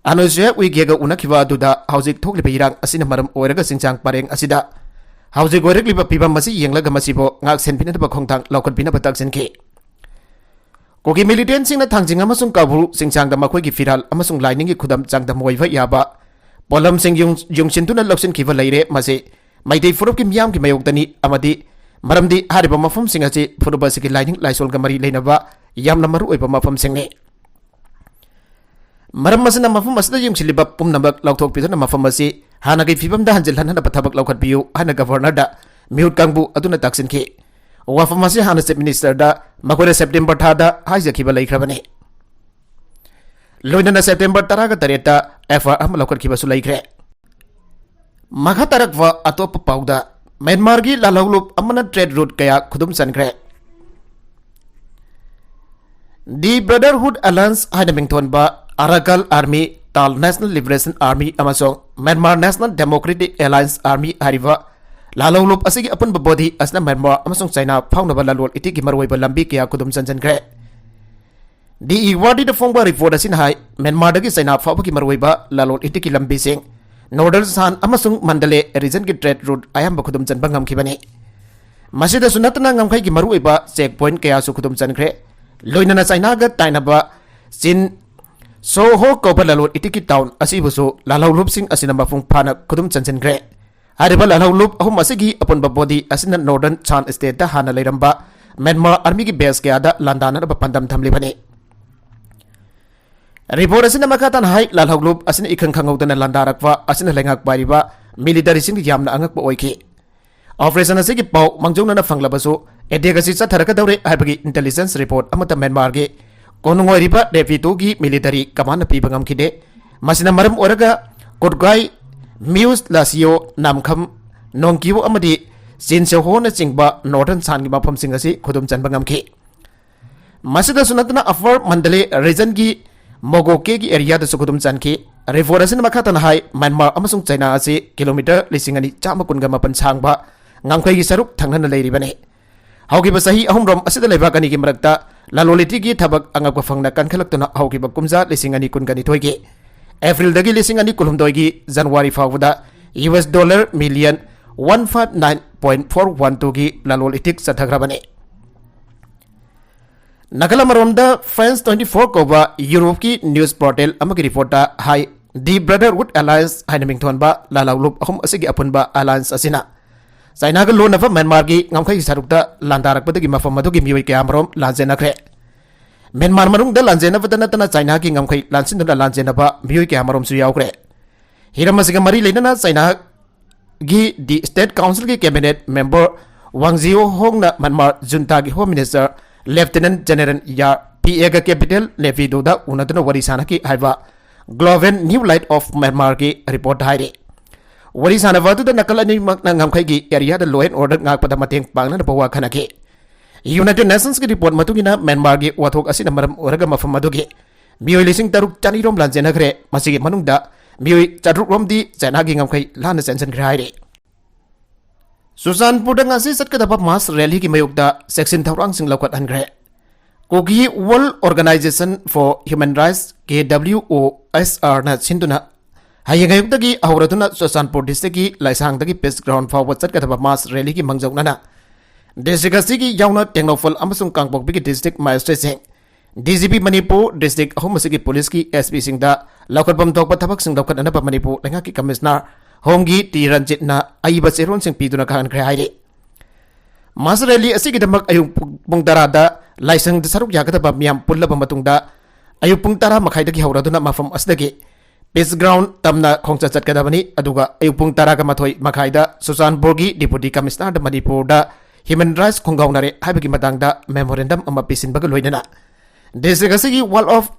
ꯑꯅꯨꯁꯨꯏꯌꯥ ꯎꯏꯀꯦꯒ ꯎꯅꯈꯤꯕ ꯑꯗꯨꯗ ꯍꯧꯖꯤꯛ ꯊꯣꯛꯂꯤꯕ ꯏꯔꯥꯡ ꯑꯁꯤꯅ ꯃꯔꯝ ꯑꯣꯏꯔꯒ ꯆꯤꯡꯁꯥꯡ ꯄꯔꯦꯡ ꯑꯁꯤꯗ ꯍꯧꯖꯤꯛ ꯑꯣꯏꯔꯛꯂꯤꯕ ꯐꯤꯕꯝ ꯑꯁꯤ ꯌꯦꯡꯂꯒ ꯃꯁꯤꯕꯨ ꯉꯥꯛ ꯁꯦꯟꯕꯤꯅꯅꯕ ꯈꯣꯡꯊꯥꯡ ꯂꯧꯈꯠꯄꯤꯅꯕ ꯇꯥꯛꯁꯤꯟꯈꯤ꯫ ꯀꯨꯀꯤ ꯃꯤꯂꯤꯇꯦꯟꯁꯤꯡꯅ ꯊꯥꯡꯖꯤꯡ ꯑꯃꯁꯨꯡ ꯀꯥꯕꯨ ꯆꯤꯡꯁꯥꯡꯗ ꯃꯈꯣꯏꯒꯤ ꯐꯤꯔꯥꯜ ꯑꯃꯁꯨꯡ ꯂꯥꯏꯅꯤꯡꯒꯤ ꯈꯨꯗꯝ ꯆꯥꯡꯗꯝ ꯑꯣꯏꯕ ꯌꯥꯕ ꯄꯣꯠꯂꯝꯁꯤꯡ ꯌꯨꯡ-, ꯌꯨꯡꯁꯤꯟꯗꯨꯅ ꯂꯧꯁꯤꯟꯈꯤꯕ ꯂꯩꯔꯦ꯫ ꯃꯁꯤ ꯃꯩꯇꯩ ꯐꯨꯔꯨꯞꯀꯤ ꯃꯤꯌꯥꯝꯒꯤ ꯃꯥꯌꯣꯛꯇꯅꯤ ꯑꯃꯗꯤ ꯃꯔꯝꯗꯤ ꯍꯥꯏꯔꯤꯕ ꯃꯐꯝꯁꯤꯡ ꯑꯁꯤ ꯐꯨꯔꯨꯞ ꯑꯁꯤꯒꯤ ꯂꯥꯏꯅꯤꯡ ꯂꯥꯏꯁꯣꯜꯒ ꯃꯔꯤ ꯂꯩꯅꯕ ꯌꯥꯝꯅ ꯃꯔꯨꯑꯣꯏꯕ ꯃꯐꯝꯁꯤꯡꯅꯤ꯫ ꯃꯔꯝ ꯑꯁꯤꯅ ꯃꯐꯝ ꯑꯁꯤꯗ ꯌꯨꯡꯁꯤꯜꯂꯤꯕ ꯄꯨꯝꯅꯃꯛ ꯂꯧꯊꯣꯛꯄꯤꯗꯨꯅ ꯃꯐꯝ ꯑꯁꯤ ꯍꯥꯟꯅꯒꯤ ꯐꯤꯕꯝꯗ ꯍꯟꯖꯤꯜꯍꯟꯅꯕ ꯊꯕꯛ ꯂꯧꯈꯠꯄꯤꯌꯨ ꯍꯥꯏꯅ ꯒꯕꯔꯅꯔꯗ ꯃꯤꯍꯨꯠ ꯀꯥꯡꯕꯨ ꯑꯗꯨꯅ ꯇꯥꯛꯁꯤꯟꯈꯤ꯫ ꯋꯥꯐꯝ ꯑꯁꯤ ꯍꯥꯟꯅ ꯆꯤꯐ ꯃꯤꯅꯤꯁꯇꯔꯗ ꯃꯈꯣꯏꯅ ꯁꯦꯞꯇꯦꯝꯕꯔ ꯊꯥꯗ ꯍꯥꯏꯖꯈꯤꯕ ꯂꯩꯈ꯭ꯔꯕꯅꯤ꯫ ꯂꯣꯏꯅꯅ ꯁꯦꯞꯇꯦꯝꯕꯔ ꯇꯔꯥꯒ ꯇꯔꯦꯠꯇ ꯑꯦꯐ ꯑꯥꯏ ꯑꯥꯔ ꯑꯃ ꯂꯧꯈꯠꯈꯤꯕꯁꯨ ꯂꯩꯈ꯭ꯔꯦ꯫ ꯃꯈꯥ ꯇꯥꯔꯛꯄ ꯑꯇꯣꯞꯄ ꯄꯥꯎꯗ, ꯃ꯭ꯌꯥꯟꯃꯥꯔꯒꯤ ꯂꯥꯜꯍꯧꯂꯨꯞ ꯑꯃꯅ ꯇ꯭ꯔꯦꯗ ꯔꯨꯠ ꯀꯌꯥ ꯈꯨꯗꯨꯝ ꯆꯟꯈ꯭ꯔꯦ꯫ ꯗꯤ ꯕ꯭ꯔꯗꯔꯍꯨꯗ ꯑꯦꯂꯥꯌꯟꯁ ꯍꯥꯏꯅ ꯃꯤꯡꯊꯣꯟꯕ ꯑꯔꯥꯀꯥꯟ ꯑꯥꯔꯃꯤ, ꯇꯥꯜ ꯅꯦꯁꯅꯦꯜ ꯂꯤꯕꯔꯦꯁꯟ ꯑꯥꯔꯃꯤ ꯑꯃꯁꯨꯡ ꯃ꯭ꯌꯥꯟꯃꯥꯔ ꯅꯦꯁꯅꯦꯜ ꯗꯦꯃꯣꯀ꯭ꯔꯦꯇꯤꯛ ꯑꯦꯂꯥꯌꯟꯁ ꯑꯥꯔꯃꯤ ꯍꯥꯏꯔꯤꯕ ꯂꯥꯜꯍꯧꯂꯨꯞ ꯑꯁꯤꯒꯤ ꯑꯄꯨꯟꯕ ꯕꯣꯗꯤ ꯑꯁꯤꯅ ꯃ꯭ꯌꯥꯟꯃꯥꯔ ꯑꯃꯁꯨꯡ ꯆꯥꯏꯅꯥ ꯐꯥꯎꯅꯕ ꯂꯂꯣꯟ ꯏꯇꯤꯛꯀꯤ ꯃꯔꯨꯑꯣꯏꯕ ꯂꯝꯕꯤ ꯀꯌꯥ ꯈꯨꯗꯨꯝ ꯆꯟꯁꯤꯟꯈ꯭ꯔꯦ꯫ ꯗꯤ ꯏꯒ꯭ꯋꯥꯔꯗꯤꯗ ꯐꯣꯡꯕ ꯔꯤꯄꯣꯔꯠ ꯑꯁꯤꯅ ꯍꯥꯏ, ꯃ꯭ꯌꯥꯟꯃꯥꯔꯗꯒꯤ ꯆꯥꯏꯅꯥ ꯐꯥꯎꯕꯒꯤ ꯃꯔꯨꯑꯣꯏꯕ ꯂꯂꯣꯟ ꯏꯇꯤꯛꯀꯤ ꯂꯝꯕꯤꯁꯤꯡ, ꯅꯣꯔꯗꯔꯟ ꯁꯥꯟ ꯑꯃꯁꯨꯡ ꯃꯟꯗꯂꯦ ꯔꯤꯖꯟꯒꯤ ꯇ꯭ꯔꯦꯗ ꯔꯨꯠ ꯑꯌꯥꯝꯕ ꯈꯨꯗꯨꯝ ꯆꯟꯕ ꯉꯝꯈꯤꯕꯅꯤ꯫ ꯃꯁꯤꯗꯁꯨ ꯅꯠꯇꯅ ꯉꯝꯈꯩꯒꯤ ꯃꯔꯨꯑꯣꯏꯕ ꯆꯦꯛ ꯄꯣꯏꯟꯠ ꯀꯌꯥꯁꯨ ꯈꯨꯗꯨꯝ ꯆꯟꯈ꯭ꯔꯦ꯫ ꯂꯣꯏꯅꯅ ꯆꯥꯏꯅꯥꯒ ꯇꯥꯏꯅꯕ ꯆꯤꯟ ꯁꯣꯍꯣ ꯀꯧꯕ ꯂꯂꯣꯟ ꯏꯇꯤꯛꯀꯤ ꯇꯥꯎꯟ ꯑꯁꯤꯕꯨꯁꯨ ꯂꯥꯜꯍꯧꯂꯨꯞꯁꯤꯡ ꯑꯁꯤꯅ ꯃꯄꯨꯡ ꯐꯥꯅ ꯈꯨꯗꯨꯝ ꯆꯟꯁꯤꯟꯈ꯭ꯔꯦ꯫ ꯍꯥꯏꯔꯤꯕ ꯂꯥꯜꯍꯧꯂꯨꯞ ꯑꯍꯨꯝ ꯑꯁꯤꯒꯤ ꯑꯄꯨꯟꯕ ꯕꯣꯗꯤ ꯑꯁꯤꯅ ꯅꯣꯔꯗꯔꯟ ꯁꯥꯟ ꯁ꯭ꯇꯦꯠꯇ ꯍꯥꯟꯅ ꯂꯩꯔꯝꯕ ꯃ꯭ꯌꯥꯟꯃꯥꯔ ꯑꯥꯔꯃꯤꯒꯤ ꯕꯦꯁ ꯀꯌꯥꯗ ꯂꯥꯟꯗꯥꯅꯅꯕ ꯄꯥꯟꯗꯝ ꯊꯝꯂꯤꯕꯅꯤ꯫ ꯔꯤꯄꯣꯔꯠ ꯑꯁꯤꯅ ꯃꯈꯥ ꯇꯥꯅ ꯍꯥꯏ, ꯂꯥꯜꯍꯧꯂꯨꯞ ꯑꯁꯤꯅ ꯏꯈꯪ ꯈꯪꯍꯧꯗꯅ ꯂꯥꯟꯗꯥꯔꯛꯄ ꯑꯁꯤꯅ ꯂꯩꯉꯥꯛ ꯄꯥꯏꯔꯤꯕ ꯃꯤꯂꯤꯇꯔꯤꯁꯤꯡꯗ ꯌꯥꯝꯅ ꯑꯉꯛꯄ ꯑꯣꯏꯈꯤ꯫ ꯑꯣꯄꯔꯦꯁꯟ ꯑꯁꯤꯒꯤ ꯄꯥꯎ ꯃꯥꯡꯖꯧꯅꯅ ꯐꯪꯂꯕꯁꯨ, ꯑꯦꯇꯦꯛ ꯑꯁꯤ ꯆꯠꯊꯔꯛꯀꯗꯧꯔꯦ ꯍꯥꯏꯕꯒꯤ ꯏꯟꯇꯦꯂꯤꯖꯦꯟꯁ ꯔꯤꯄꯣꯔꯠ ꯑꯃꯠꯇ ꯃ꯭ꯌꯥꯟꯃꯥꯔꯒꯤ ꯀꯣꯅꯨꯡ ꯑꯣꯏꯔꯤꯕ ꯅꯦꯄꯤꯇꯣꯒꯤ ꯃꯤꯂꯤꯇꯔꯤ ꯀꯃꯥꯟꯅ ꯄꯤꯕ ꯉꯝꯈꯤꯗꯦ꯫ ꯃꯁꯤꯅ ꯃꯔꯝ ꯑꯣꯏꯔꯒ ꯀꯨꯠꯒꯥꯏ, ꯃ꯭ꯌꯨꯁ ꯂꯥꯁꯤꯌꯣ, ꯅꯥꯝꯈꯝ, ꯅꯣꯡꯀꯤꯌꯣ ꯑꯃꯗꯤ ꯆꯤꯟꯁꯦꯍꯣꯅꯆꯤꯡꯕ ꯅꯣꯔꯗꯔꯟ ꯁꯥꯟꯒꯤ ꯃꯐꯝꯁꯤꯡ ꯑꯁꯤ ꯈꯨꯗꯨꯝ ꯆꯟꯕ ꯉꯝꯈꯤ꯫ ꯃꯁꯤꯗꯁꯨ ꯅꯠꯇꯅ ꯑꯄꯔ ꯃꯟꯗꯂꯦ ꯔꯤꯖꯟꯒꯤ ꯃꯣꯒꯣꯀꯦꯒꯤ ꯑꯦꯔꯤꯌꯥꯗꯁꯨ ꯈꯨꯗꯨꯝ ꯆꯟꯈꯤ꯫ ꯔꯤꯄꯣꯔꯠ ꯑꯁꯤꯅ ꯃꯈꯥ ꯇꯥꯅ ꯍꯥꯏ, ꯃ꯭ꯌꯥꯟꯃꯥꯔ ꯑꯃꯁꯨꯡ ꯆꯥꯏꯅꯥ ꯑꯁꯤ ꯀꯤꯂꯣꯃꯤꯇꯔ ꯂꯤꯁꯤꯡ ꯑꯅꯤ ꯆꯥꯝꯃ ꯀꯨꯟꯒ ꯃꯥꯄꯟ ꯁꯥꯡꯕ ꯉꯝꯈꯩꯒꯤ ꯁꯔꯨꯛ ꯊꯪꯅꯅ ꯂꯩꯔꯤꯕꯅꯤ꯫ ꯍꯧꯈꯤꯕ ꯆꯍꯤ ꯑꯍꯨꯝꯔꯣꯝ ꯑꯁꯤꯗ ꯂꯩꯕꯥꯛ ꯑꯅꯤꯒꯤ ꯃꯔꯛꯇ ꯂꯂꯣꯟ ꯏꯇꯤꯛꯀꯤ ꯊꯕꯛ ꯑꯉꯛꯄ ꯐꯪꯅ ꯀꯟꯈꯠꯂꯛꯇꯨꯅ ꯍꯧꯈꯤꯕ ꯀꯨꯝꯖꯥ ꯂꯤꯁꯤꯡ ꯑꯅꯤ ꯀꯨꯟꯒ ꯅꯤꯊꯣꯏꯒꯤ ꯑꯦꯄ꯭ꯔꯤꯜꯗꯒꯤ ꯂꯤꯁꯤꯡ ꯑꯅꯤ ꯀꯨꯟꯍꯨꯝꯗꯣꯏꯒꯤ ꯖꯅꯋꯥꯔꯤ ꯐꯥꯎꯕꯗ U S dollar million one five nine point four one ꯇꯨꯒꯤ ꯂꯂꯣꯟ ꯏꯇꯤꯛ ꯆꯠꯊꯈ꯭ꯔꯕꯅꯤ꯫ ꯅꯥꯀꯜ ꯑꯃꯔꯣꯝꯗ, France twenty four ꯀꯧꯕ ꯌꯨꯔꯣꯞꯀꯤ ꯅ꯭ꯌꯨꯁ ꯄꯣꯔꯇꯦꯜ ꯑꯃꯒꯤ ꯔꯤꯄꯣꯔꯠꯇ ꯍꯥꯏ, The Brotherhood Alliance ꯍꯥꯏꯅ ꯃꯤꯡꯊꯣꯟꯕ ꯂꯥꯜꯍꯧꯂꯨꯞ ꯑꯍꯨꯝ ꯑꯁꯤꯒꯤ ꯑꯄꯨꯟꯕ ꯑꯂꯥꯏꯟꯁ ꯑꯁꯤꯅ ꯆꯥꯏꯅꯥꯒ ꯂꯣꯟꯅꯕ ꯃ꯭ꯌꯥꯟꯃꯥꯔꯒꯤ ꯉꯝꯈꯩꯒꯤ ꯁꯔꯨꯛꯇ ꯂꯥꯟꯗꯥꯔꯛꯄꯗꯒꯤ ꯃꯐꯝ ꯑꯗꯨꯒꯤ ꯃꯤꯑꯣꯏ ꯀꯌꯥꯃꯔꯣꯝ ꯂꯥꯟꯖꯦꯟꯅꯈ꯭ꯔꯦ꯫ ꯃ꯭ꯌꯥꯟꯃꯥꯔ ꯃꯅꯨꯡꯗ ꯂꯥꯟꯖꯦꯟꯅꯕꯗ ꯅꯠꯇꯅ ꯆꯥꯏꯅꯥꯒꯤ ꯉꯝꯈꯩ ꯂꯥꯟꯁꯤꯟꯗꯨꯅ ꯂꯥꯟꯖꯦꯟꯅꯕ ꯃꯤꯑꯣꯏ ꯀꯌꯥꯃꯔꯣꯝꯁꯨ ꯌꯥꯎꯈ꯭ꯔꯦ꯫ ꯍꯤꯔꯝ ꯑꯁꯤꯒ ꯃꯔꯤ ꯂꯩꯅꯅ ꯆꯥꯏꯅꯥꯒꯤ The State Councilꯒꯤ cabinet member Wang Zhiho ꯍꯣꯡꯅ Myanmar ꯖꯨꯟꯇꯥꯒꯤ Home Minister Lieutenant General ꯌꯥ ꯄꯤ ꯑꯦꯒ capital ꯅꯦꯄꯤꯗꯣꯗ ꯎꯅꯗꯨꯅ ꯋꯥꯔꯤ ꯁꯥꯟꯅꯈꯤ ꯍꯥꯏꯕ Global New Light of Myanmarꯒꯤ ꯔꯤꯄꯣꯔꯠ ꯍꯥꯏꯔꯤ꯫ ꯋꯥꯔꯤ ꯁꯥꯟꯅꯕ ꯑꯗꯨꯗ ꯅꯥꯀꯜ ꯑꯅꯤꯃꯛꯅ ꯉꯝꯈꯩꯒꯤ ꯑꯦꯔꯤꯌꯥꯗ law and order ꯉꯥꯛꯄꯗ ꯃꯇꯦꯡ ꯄꯥꯡꯅꯅꯕ ꯋꯥ ꯈꯟꯅꯈꯤ꯫ United Nationsꯀꯤ ꯔꯤꯄꯣꯔꯠ ꯃꯇꯨꯡ ꯏꯟꯅ, ꯃ꯭ꯌꯥꯟꯃꯥꯔꯒꯤ ꯋꯥꯊꯣꯛ ꯑꯁꯤꯅ ꯃꯔꯝ ꯑꯣꯏꯔꯒ ꯃꯐꯝ ꯑꯗꯨꯒꯤ ꯃꯤꯑꯣꯏ ꯂꯤꯁꯤꯡ ꯇꯔꯨꯛ ꯆꯅꯤꯔꯣꯝ ꯂꯥꯟꯖꯦꯟꯅꯈ꯭ꯔꯦ꯫ ꯃꯁꯤꯒꯤ ꯃꯅꯨꯡꯗ ꯃꯤꯑꯣꯏ ꯆꯥꯇ꯭ꯔꯨꯛ ꯔꯣꯝꯗꯤ ꯆꯥꯏꯅꯥꯒꯤ ꯉꯝꯈꯩ ꯂꯥꯟꯅ ꯆꯦꯟꯁꯤꯟꯈ꯭ꯔꯦ ꯍꯥꯏꯔꯤ꯫ ꯆꯨꯔꯆꯥꯟꯄꯨꯔꯗ ꯉꯁꯤ ꯆꯠꯀꯗꯕ mass rallyꯒꯤ ꯃꯥꯌꯣꯛꯇ ꯆꯦꯛꯁꯤꯟ ꯊꯧꯔꯥꯡꯁꯤꯡ ꯂꯧꯈꯠꯍꯟꯈ꯭ꯔꯦ꯫ Kuki World Organization for Human Rights, K W ꯑꯣ ꯑꯦꯁ ꯑꯥꯔꯅ ꯁꯤꯟꯗꯨꯅ ꯍꯌꯦꯡ ꯑꯌꯨꯛꯇꯒꯤ ꯍꯧꯔꯗꯨꯅ ꯆꯨꯔꯆꯥꯟꯄꯨꯔ districtꯀꯤ ꯂꯥꯏꯁꯥꯡꯗꯒꯤ Peace Ground ꯐꯥꯎꯕ ꯆꯠꯀꯗꯕ mass rallyꯒꯤ ꯃꯥꯡꯖꯧꯅꯅ district ꯑꯁꯤꯒꯤ ꯌꯥꯎꯅ ꯇꯦꯡꯅꯧꯄꯜ ꯑꯃꯁꯨꯡ ꯀꯥꯡꯄꯣꯛꯄꯤꯒꯤ district magistrateꯁꯤꯡ, ꯗꯤ ꯖꯤ ꯄꯤ ꯃꯅꯤꯄꯨꯔ, district ꯑꯍꯨꯝ ꯑꯁꯤꯒꯤ ꯄꯨꯂꯤꯁꯀꯤ ꯑꯦꯁ ꯄꯤꯁꯤꯡꯗ ꯂꯧꯈꯠꯐꯝ ꯊꯣꯛꯄ ꯊꯕꯛꯁꯤꯡ ꯂꯧꯈꯠꯅꯅꯕ ꯃꯅꯤꯄꯨꯔ ꯂꯩꯉꯥꯛꯀꯤ commissioner ꯍꯣꯡꯒꯤ ꯇꯤ ꯔꯟꯖꯤꯠꯅ ꯑꯏꯕ ꯆꯦꯔꯣꯜꯁꯤꯡ ꯄꯤꯗꯨꯅ ꯈꯪꯍꯟꯈ꯭ꯔꯦ ꯍꯥꯏꯔꯤ꯫ Mass rally ꯑꯁꯤꯒꯤꯗꯃꯛ ꯑꯌꯨꯛ ꯄꯨꯡ ꯇꯔꯥꯗ ꯂꯥꯏꯁꯪꯗ ꯁꯔꯨꯛ ꯌꯥꯒꯗꯕ ꯃꯤꯌꯥꯝ ꯄꯨꯜꯂꯕ ꯃꯇꯨꯡꯗ, ꯑꯌꯨꯛ ꯄꯨꯡ ꯇꯔꯥ ꯃꯈꯥꯏꯗꯒꯤ ꯍꯧꯔꯗꯨꯅ ꯃꯐꯝ ꯑꯁꯤꯗꯒꯤ Peace Ground ꯇꯝꯅ ꯈꯣꯡꯆꯠ ꯆꯠꯀꯗꯕꯅꯤ꯫ ꯑꯗꯨꯒ ꯑꯌꯨꯛ ꯄꯨꯡ ꯇꯔꯥꯒ ꯃꯥꯊꯣꯏ ꯃꯈꯥꯏꯗ ꯆꯨꯔꯆꯥꯟꯄꯨꯔꯒꯤ Deputy Commissionerꯗ ꯃꯅꯤꯄꯨꯔꯗ human rights ꯈꯣꯡꯒꯥꯎꯅꯔꯦ ꯍꯥꯏꯕꯒꯤ ꯃꯇꯥꯡꯗ memorandum ꯑꯃ ꯄꯤꯁꯤꯟꯕꯒ ꯂꯣꯏꯅꯅ district ꯑꯁꯤꯒꯤ Wall of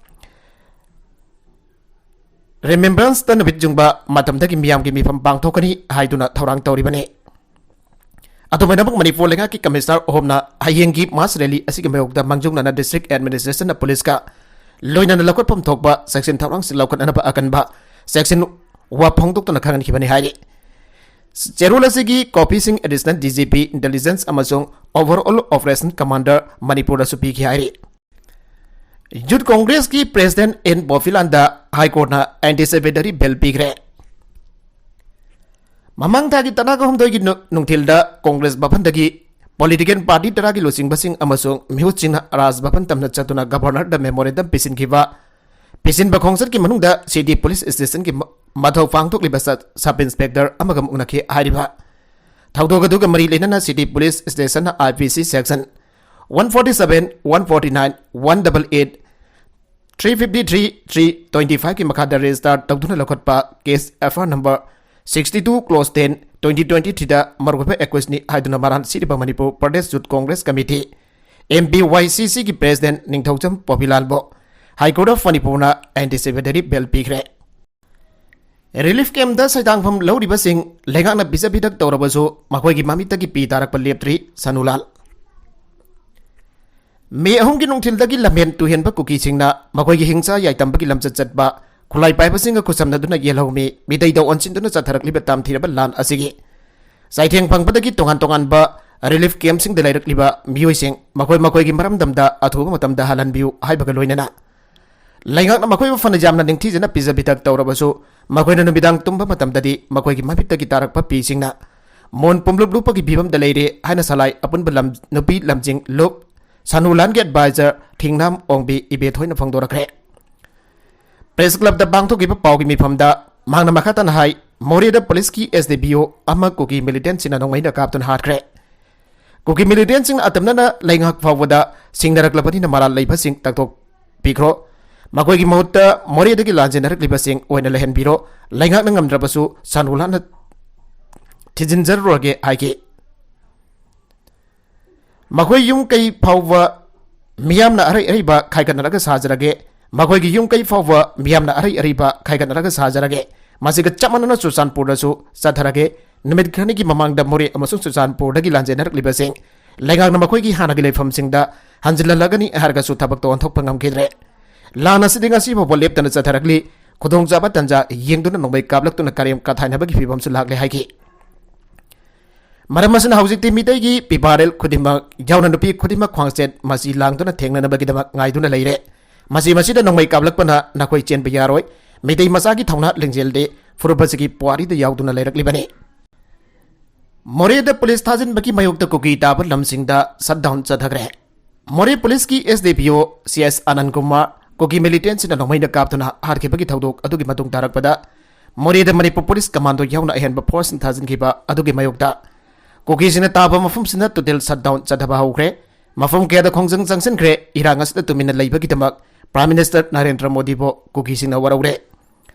Remembranceꯇ ꯅꯨꯃꯤꯠ ꯌꯨꯡꯕ ꯃꯇꯝꯗꯒꯤ ꯃꯤꯌꯥꯝꯒꯤ ꯃꯤꯐꯝ ꯄꯥꯡꯊꯣꯛꯀꯅꯤ ꯍꯥꯏꯗꯨꯅ ꯊꯧꯔꯥꯡ ꯇꯧꯔꯤꯕꯅꯤ꯫ ꯑꯗꯨꯃꯥꯏꯅꯃꯛ ꯃꯅꯤꯄꯨꯔ ꯂꯩꯉꯥꯛꯀꯤ commissioner ꯑꯍꯨꯝꯅ ꯍꯌꯦꯡꯒꯤ mass rally ꯑꯁꯤꯒꯤ ꯃꯥꯌꯣꯛꯇ ꯃꯥꯡꯖꯧꯅꯅ district administrationꯅ ꯄꯨꯂꯤꯁꯀ ꯂꯣꯏꯅꯅ ꯂꯧꯈꯠꯐꯝ ꯊꯣꯛꯄ ꯆꯦꯛꯁꯤꯟ ꯊꯧꯔꯥꯡꯁꯤꯡ ꯂꯧꯈꯠꯅꯅꯕ ꯑꯀꯟꯕ ꯆꯦꯛꯁꯤꯟ ꯋꯥ ꯐꯣꯡꯗꯣꯛꯇꯨꯅ ꯈꯪꯍꯟꯈꯤꯕꯅꯤ ꯍꯥꯏꯔꯤ꯫ ꯆꯦꯔꯣꯜ ꯑꯁꯤꯒꯤ copyꯁꯤꯡ Additional D G P Intelligence ꯑꯃꯁꯨꯡ Overall Operation Commander ꯃꯅꯤꯄꯨꯔꯗꯁꯨ ꯄꯤꯈꯤ ꯍꯥꯏꯔꯤ꯫ Youth Congressꯀꯤ President ꯑꯦꯟ ꯄꯣꯐꯤꯂꯥꯟꯗ High Courtꯅ anticipatory bail ꯄꯤꯈ꯭ꯔꯦ꯫ ꯃꯃꯥꯡ ꯊꯥꯒꯤ ꯇꯔꯥꯒ ꯍꯨꯝꯗꯣꯏꯒꯤ ꯅꯨ-, ꯅꯨꯡꯊꯤꯜꯗ ꯀꯣꯡꯒ꯭ꯔꯦꯁ ꯚꯕꯟꯗꯒꯤ ꯄꯣꯂꯤꯇꯤꯀꯦꯜ ꯄꯥꯔꯇꯤ ꯇꯔꯥꯒꯤ ꯂꯨꯆꯤꯡꯕꯁꯤꯡ ꯑꯃꯁꯨꯡ ꯃꯤꯍꯨꯠꯁꯤꯡꯅ ꯔꯥꯖ ꯚꯕꯟ ꯇꯝꯅ ꯆꯠꯇꯨꯅ ꯒꯕꯔꯅꯔꯗ ꯃꯦꯃꯣꯔꯦꯟꯗꯝ ꯄꯤꯁꯤꯟꯈꯤꯕ, ꯄꯤꯁꯤꯟꯕ ꯈꯣꯡꯆꯠꯀꯤ ꯃꯅꯨꯡꯗ ꯁꯤꯇꯤ ꯄꯨꯂꯤꯁ ꯁ꯭ꯇꯦꯁꯟꯒꯤ ꯃ-, ꯃꯊꯧ ꯄꯥꯡꯊꯣꯛꯂꯤꯕ ꯁ-, ꯁꯕ ꯏꯟꯁꯄꯦꯛꯇꯔ ꯑꯃꯒ ꯃꯨꯛꯅꯈꯤ ꯍꯥꯏꯔꯤꯕ ꯊꯧꯗꯣꯛ ꯑꯗꯨꯒ ꯃꯔꯤ ꯂꯩꯅꯅ city police ꯁ꯭ꯇꯦꯁꯟꯅ I P C section one forty seven, one forty nine, one double eight, three fifty three, three twenty ꯐꯥꯏꯚꯀꯤ ꯃꯈꯥꯗ ꯔꯦꯖꯤꯁꯇꯥꯔ ꯇꯧꯗꯨꯅ ꯂꯧꯈꯠꯄ case F I R number sixty two clause ten, twenty twenty ꯊ꯭ꯔꯤꯗ ꯃꯔꯨꯑꯣꯏꯕ ꯑꯦꯀ꯭ꯌꯨꯁꯅꯤ ꯍꯥꯏꯗꯨꯅ ꯃꯔꯥꯜ ꯁꯤꯔꯤꯕ Manipur Pradesh youth Congress committee, M P Y C ꯁꯤꯒꯤ ꯄ꯭ꯔꯦꯁꯤꯗꯦꯟꯠ ꯅꯤꯡꯊꯧꯖꯝ ꯄꯣꯄꯤꯂꯥꯜꯕꯨ ꯍꯥꯏ ꯀꯣꯔꯠ ꯑꯣꯐ ꯃꯅꯤꯄꯨꯔꯅ ꯑꯦꯟꯇꯤꯁꯤꯄꯦꯇꯔꯤ ꯕꯦꯜ ꯄꯤꯈ꯭ꯔꯦ꯫ ꯔꯤꯂꯤꯐ ꯀꯦꯝꯞꯇ ꯁꯩꯗꯥꯡꯐꯝ ꯂꯧꯔꯤꯕꯁꯤꯡ ꯂꯩꯉꯥꯛꯅ ꯄꯤꯖ ꯄꯤꯊꯛ ꯇꯧꯔꯕꯁꯨ ꯃꯈꯣꯏꯒꯤ ꯃꯃꯤꯠꯇꯒꯤ ꯄꯤ ꯇꯥꯔꯛꯄ ꯂꯦꯞꯇ꯭ꯔꯤ꯫ ꯁꯅꯨꯂꯥꯜ꯫ ꯃꯦ ꯑꯍꯨꯝꯒꯤ ꯅꯨꯡꯊꯤꯜꯗꯒꯤ ꯂꯝꯍꯦꯟ ꯇꯨꯍꯦꯟꯕ ꯀꯨꯀꯤꯁꯤꯡꯅ ꯃꯈꯣꯏꯒꯤ ꯍꯤꯡꯁꯥ ꯌꯥꯏꯇꯝꯕꯒꯤ ꯂꯝꯆꯠ ꯆꯠꯄ ꯈꯨꯠꯂꯥꯏ ꯄꯥꯏꯕꯁꯤꯡꯒ ꯈꯨꯠꯁꯝꯅꯗꯨꯅ ꯌꯦꯜꯍꯧꯃꯤ ꯃꯤꯇꯩꯗ ꯑꯣꯟꯁꯤꯟꯗꯨꯅ ꯆꯠꯊꯔꯛꯂꯤꯕ ꯇꯝꯊꯤꯔꯕ ꯂꯥꯟ ꯑꯁꯤꯒꯤ ꯆꯩꯊꯦꯡ ꯐꯪꯕꯗꯒꯤ ꯇꯣꯉꯥꯟ ꯇꯣꯉꯥꯟꯕ ꯔꯤꯂꯤꯐ ꯀꯦꯝꯞꯁꯤꯡꯗ ꯂꯩꯔꯛꯂꯤꯕ ꯃꯤꯑꯣꯏꯁꯤꯡ ꯃꯈꯣꯏ ꯃꯈꯣꯏꯒꯤ ꯃꯔꯝꯗꯝꯗ ꯑꯊꯨꯕ ꯃꯇꯝꯗ ꯍꯜꯍꯟꯕꯤꯌꯨ ꯍꯥꯏꯕꯒ ꯂꯣꯏꯅꯅ ꯂꯩꯉꯥꯛꯅ ꯃꯈꯣꯏꯕꯨ ꯐꯅ ꯌꯥꯝꯅ ꯅꯤꯡꯊꯤꯖꯅ ꯄꯤꯖ ꯄꯤꯊꯛ ꯇꯧꯔꯕꯁꯨ ꯃꯈꯣꯏꯅ ꯅꯨꯃꯤꯗꯥꯡ ꯇꯨꯝꯕ ꯃꯇꯝꯗꯗꯤ ꯃꯈꯣꯏꯒꯤ ꯃꯃꯤꯠꯇꯒꯤ ꯇꯥꯔꯛꯄ ꯄꯤꯁꯤꯡꯅ ꯃꯣꯟ ꯄꯨꯝꯂꯨꯞ ꯂꯨꯞꯄꯒꯤ ꯐꯤꯕꯝꯗ ꯂꯩꯔꯦ ꯍꯥꯏꯅ ꯁꯂꯥꯏ ꯑꯄꯨꯟꯕ ꯂꯝ-, ꯅꯨꯄꯤ ꯂꯝꯖꯤꯡ ꯂꯨꯞ ꯁꯅꯨꯂꯥꯟꯒꯤ ꯑꯦꯗꯚꯥꯏꯖꯔ ꯊꯤꯡꯅꯥꯝ ꯑꯣꯡꯕꯤ ꯏꯕꯦꯊꯣꯏꯅ ꯐꯣꯡꯗꯣꯔꯛꯈ꯭ꯔꯦ꯫ ꯄ꯭ꯔꯦꯁ ꯀ꯭ꯂꯕꯇ ꯄꯥꯡꯊꯣꯛꯈꯤꯕ ꯄꯥꯎꯒꯤ ꯃꯤꯐꯝꯗ ꯃꯍꯥꯛꯅ ꯃꯈꯥ ꯇꯥꯅ ꯍꯥꯏ, ꯃꯣꯔꯦꯗ ꯄꯨꯂꯤꯁꯀꯤ ꯑꯦꯁ ꯗꯤ ꯄꯤ ꯑꯣ ꯑꯃ ꯀꯨꯀꯤ ꯃꯤꯂꯤꯇꯦꯟꯠꯁꯤꯡꯅ ꯅꯣꯡꯃꯩꯅ ꯀꯥꯞꯇꯨꯅ ꯍꯥꯠꯈ꯭ꯔꯦ꯫ ꯀꯨꯀꯤ ꯃꯤꯂꯤꯇꯦꯟꯠꯁꯤꯡꯅ ꯑꯇꯝꯅꯅ ꯂꯩꯉꯥꯛ ꯐꯥꯎꯕꯗ ꯁꯤꯡꯅꯔꯛꯂꯕꯅꯤꯅ ꯃꯔꯥꯜ ꯂꯩꯕꯁꯤꯡ ꯇꯛꯊꯣꯛꯄꯤꯈ꯭ꯔꯣ꯫ ꯃꯈꯣꯏꯒꯤ ꯃꯍꯨꯠꯇ ꯃꯣꯔꯦꯗꯒꯤ ꯂꯥꯟꯖꯦꯟꯅꯔꯛꯂꯤꯕꯁꯤꯡ ꯑꯣꯏꯅ ꯂꯩꯍꯟꯕꯤꯔꯣ꯫ ꯂꯩꯉꯥꯛꯅ ꯉꯝꯗ꯭ꯔꯕꯁꯨ ꯁꯅꯨꯂꯥꯟꯅ ꯊꯤꯖꯤꯟꯖꯔꯨꯔꯒꯦ ꯍꯥꯏꯈꯤ꯫ ꯃꯈꯣꯏ ꯌꯨꯝ ꯀꯩ ꯐꯥꯎꯕ ꯃꯤꯌꯥꯝꯅ ꯑꯔꯩ ꯑꯔꯩꯕ ꯈꯥꯏꯒꯠꯅꯔꯒ ꯁꯥꯖꯔꯒꯦ꯫ ꯃꯈꯣꯏꯒꯤ ꯌꯨꯝ ꯀꯩ ꯐꯥꯎꯕ ꯃꯤꯌꯥꯝꯅ ꯑꯔꯩ ꯑꯔꯩꯕ ꯈꯥꯏꯒꯠꯅꯔꯒ ꯁꯥꯖꯔꯒꯦ꯫ ꯃꯁꯤꯒ ꯆꯞ ꯃꯥꯟꯅꯅ ꯆꯨꯔꯆꯥꯟꯄꯨꯔꯗꯁꯨ ꯆꯠꯊꯔꯒꯦ꯫ ꯅꯨꯃꯤꯠ ꯈꯔꯅꯤꯒꯤ ꯃꯃꯥꯡꯗ ꯃꯣꯔꯦ ꯑꯃꯁꯨꯡ ꯆꯨꯔꯆꯥꯟꯄꯨꯔꯗꯒꯤ ꯂꯥꯟꯖꯦꯟꯅꯔꯛꯂꯤꯕꯁꯤꯡ ꯂꯩꯉꯥꯛꯅ ꯃꯈꯣꯏꯒꯤ ꯍꯥꯟꯅꯒꯤ ꯂꯩꯐꯝꯁꯤꯡꯗ ꯍꯟꯖꯤꯜꯍꯜꯂꯒꯅꯤ ꯍꯥꯏꯔꯒꯁꯨ ꯊꯕꯛꯇ ꯑꯣꯟꯊꯣꯛꯄ ꯉꯝꯈꯤꯗ꯭ꯔꯦ꯫ ꯂꯥꯟ ꯑꯁꯤꯗꯤ ꯉꯁꯤ ꯐꯥꯎꯕ ꯂꯦꯞꯇꯅ ꯆꯠꯊꯔꯛꯂꯤ꯫ ꯈꯨꯗꯣꯡꯆꯥꯕ ꯇꯥꯟꯖꯥ ꯌꯦꯡꯗꯨꯅ ꯅꯣꯡꯃꯩ ꯀꯥꯞꯂꯛꯇꯨꯅ ꯀꯔꯦꯝ ꯀꯊꯥꯏꯅꯕꯒꯤ ꯐꯤꯕꯝꯁꯨ ꯂꯥꯛꯂꯦ ꯍꯥꯏꯈꯤ꯫ ꯃꯔꯝ ꯑꯁꯤꯅ ꯍꯧꯖꯤꯛꯇꯤ ꯃꯤꯇꯩꯒꯤ ꯄꯤꯕꯥꯔꯦꯜ ꯈꯨꯗꯤꯡꯃꯛ ꯌꯥꯎꯅ ꯅꯨꯄꯤ ꯈꯨꯗꯤꯡꯃꯛ ꯈ꯭ꯋꯥꯡꯆꯦꯠ ꯃꯆꯤ ꯂꯥꯡꯗꯨꯅ ꯊꯦꯡꯅꯅꯕꯒꯤꯗꯃꯛ ꯉꯥꯏꯗꯨꯅ ꯂꯩꯔꯦ꯫ ꯃꯁꯤ ꯃꯁꯤꯗ ꯅꯣꯡꯃꯩ ꯀꯥꯞꯂꯛꯄꯅ ꯅꯈꯣꯏ ꯆꯦꯟꯕ ꯌꯥꯔꯣꯏ꯫ ꯃꯤꯇꯩ ꯃꯆꯥꯒꯤ ꯊꯧꯅꯥ ꯂꯤꯡꯖꯦꯜꯗꯤ ꯐꯨꯔꯨꯞ ꯑꯁꯤꯒꯤ ꯄꯨꯋꯥꯔꯤꯗ ꯌꯥꯎꯗꯨꯅ ꯂꯩꯔꯛꯂꯤꯕꯅꯤ꯫ ꯃꯣꯔꯦꯗ ꯄꯨꯂꯤꯁ ꯊꯥꯖꯤꯟꯕꯒꯤ ꯃꯥꯌꯣꯛꯇ ꯀꯨꯀꯤ ꯇꯥꯕ ꯂꯝꯁꯤꯡꯗ ꯁꯠꯗꯥꯎꯟ ꯆꯠꯊꯈ꯭ꯔꯦ꯫ ꯃꯣꯔꯦ ꯄꯨꯂꯤꯁꯀꯤ ꯑꯦꯁ ꯗꯤ ꯄꯤ ꯑꯣ ꯁꯤ ꯑꯦꯁ ꯑꯅꯟ ꯀꯨꯃꯥꯔ ꯀꯨꯀꯤ ꯃꯤꯂꯤꯇꯦꯟꯁꯤꯡꯅ ꯅꯣꯡꯃꯩꯅ ꯀꯥꯞꯇꯨꯅ ꯍꯥꯠꯈꯤꯕꯒꯤ ꯊꯧꯗꯣꯛ ꯑꯗꯨꯒꯤ ꯃꯇꯨꯡ ꯇꯥꯔꯛꯄꯗ ꯃꯣꯔꯦꯗ ꯃꯅꯤꯄꯨꯔ ꯄꯨꯂꯤꯁ ꯀꯃꯥꯟꯗꯣ ꯌꯥꯎꯅ ꯑꯍꯦꯟꯕ ꯐꯣꯔꯁꯁꯤꯡ ꯊꯥꯖꯤꯟꯈꯤꯕ ꯑꯗꯨꯒꯤ ꯃꯥꯌꯣꯛꯇ ꯀꯨꯀꯤꯁꯤꯡꯅ ꯇꯥꯕ ꯃꯐꯝꯁꯤꯡꯗ ꯇꯣꯇꯦꯜ ꯁꯠꯗꯥꯎꯟ ꯆꯠꯊꯕ ꯍꯧꯈ꯭ꯔꯦ꯫ ꯃꯐꯝ ꯀꯌꯥꯗ ꯈꯣꯡꯖꯪ ꯆꯪꯁꯤꯟꯈ꯭ꯔꯦ꯫ ꯏꯔꯥꯡ ꯑꯁꯤꯗ ꯇꯨꯃꯤꯟꯅ ꯂꯩꯕꯒꯤꯗꯃꯛ ꯄ꯭ꯔꯥꯏꯝ ꯃꯤꯅꯤꯁꯇꯔ ꯅꯔꯦꯟꯗ꯭ꯔ ꯃꯣꯗꯤꯕꯨ ꯀꯨꯀꯤꯁꯤꯡꯅ ꯋꯥꯔꯧꯔꯦ꯫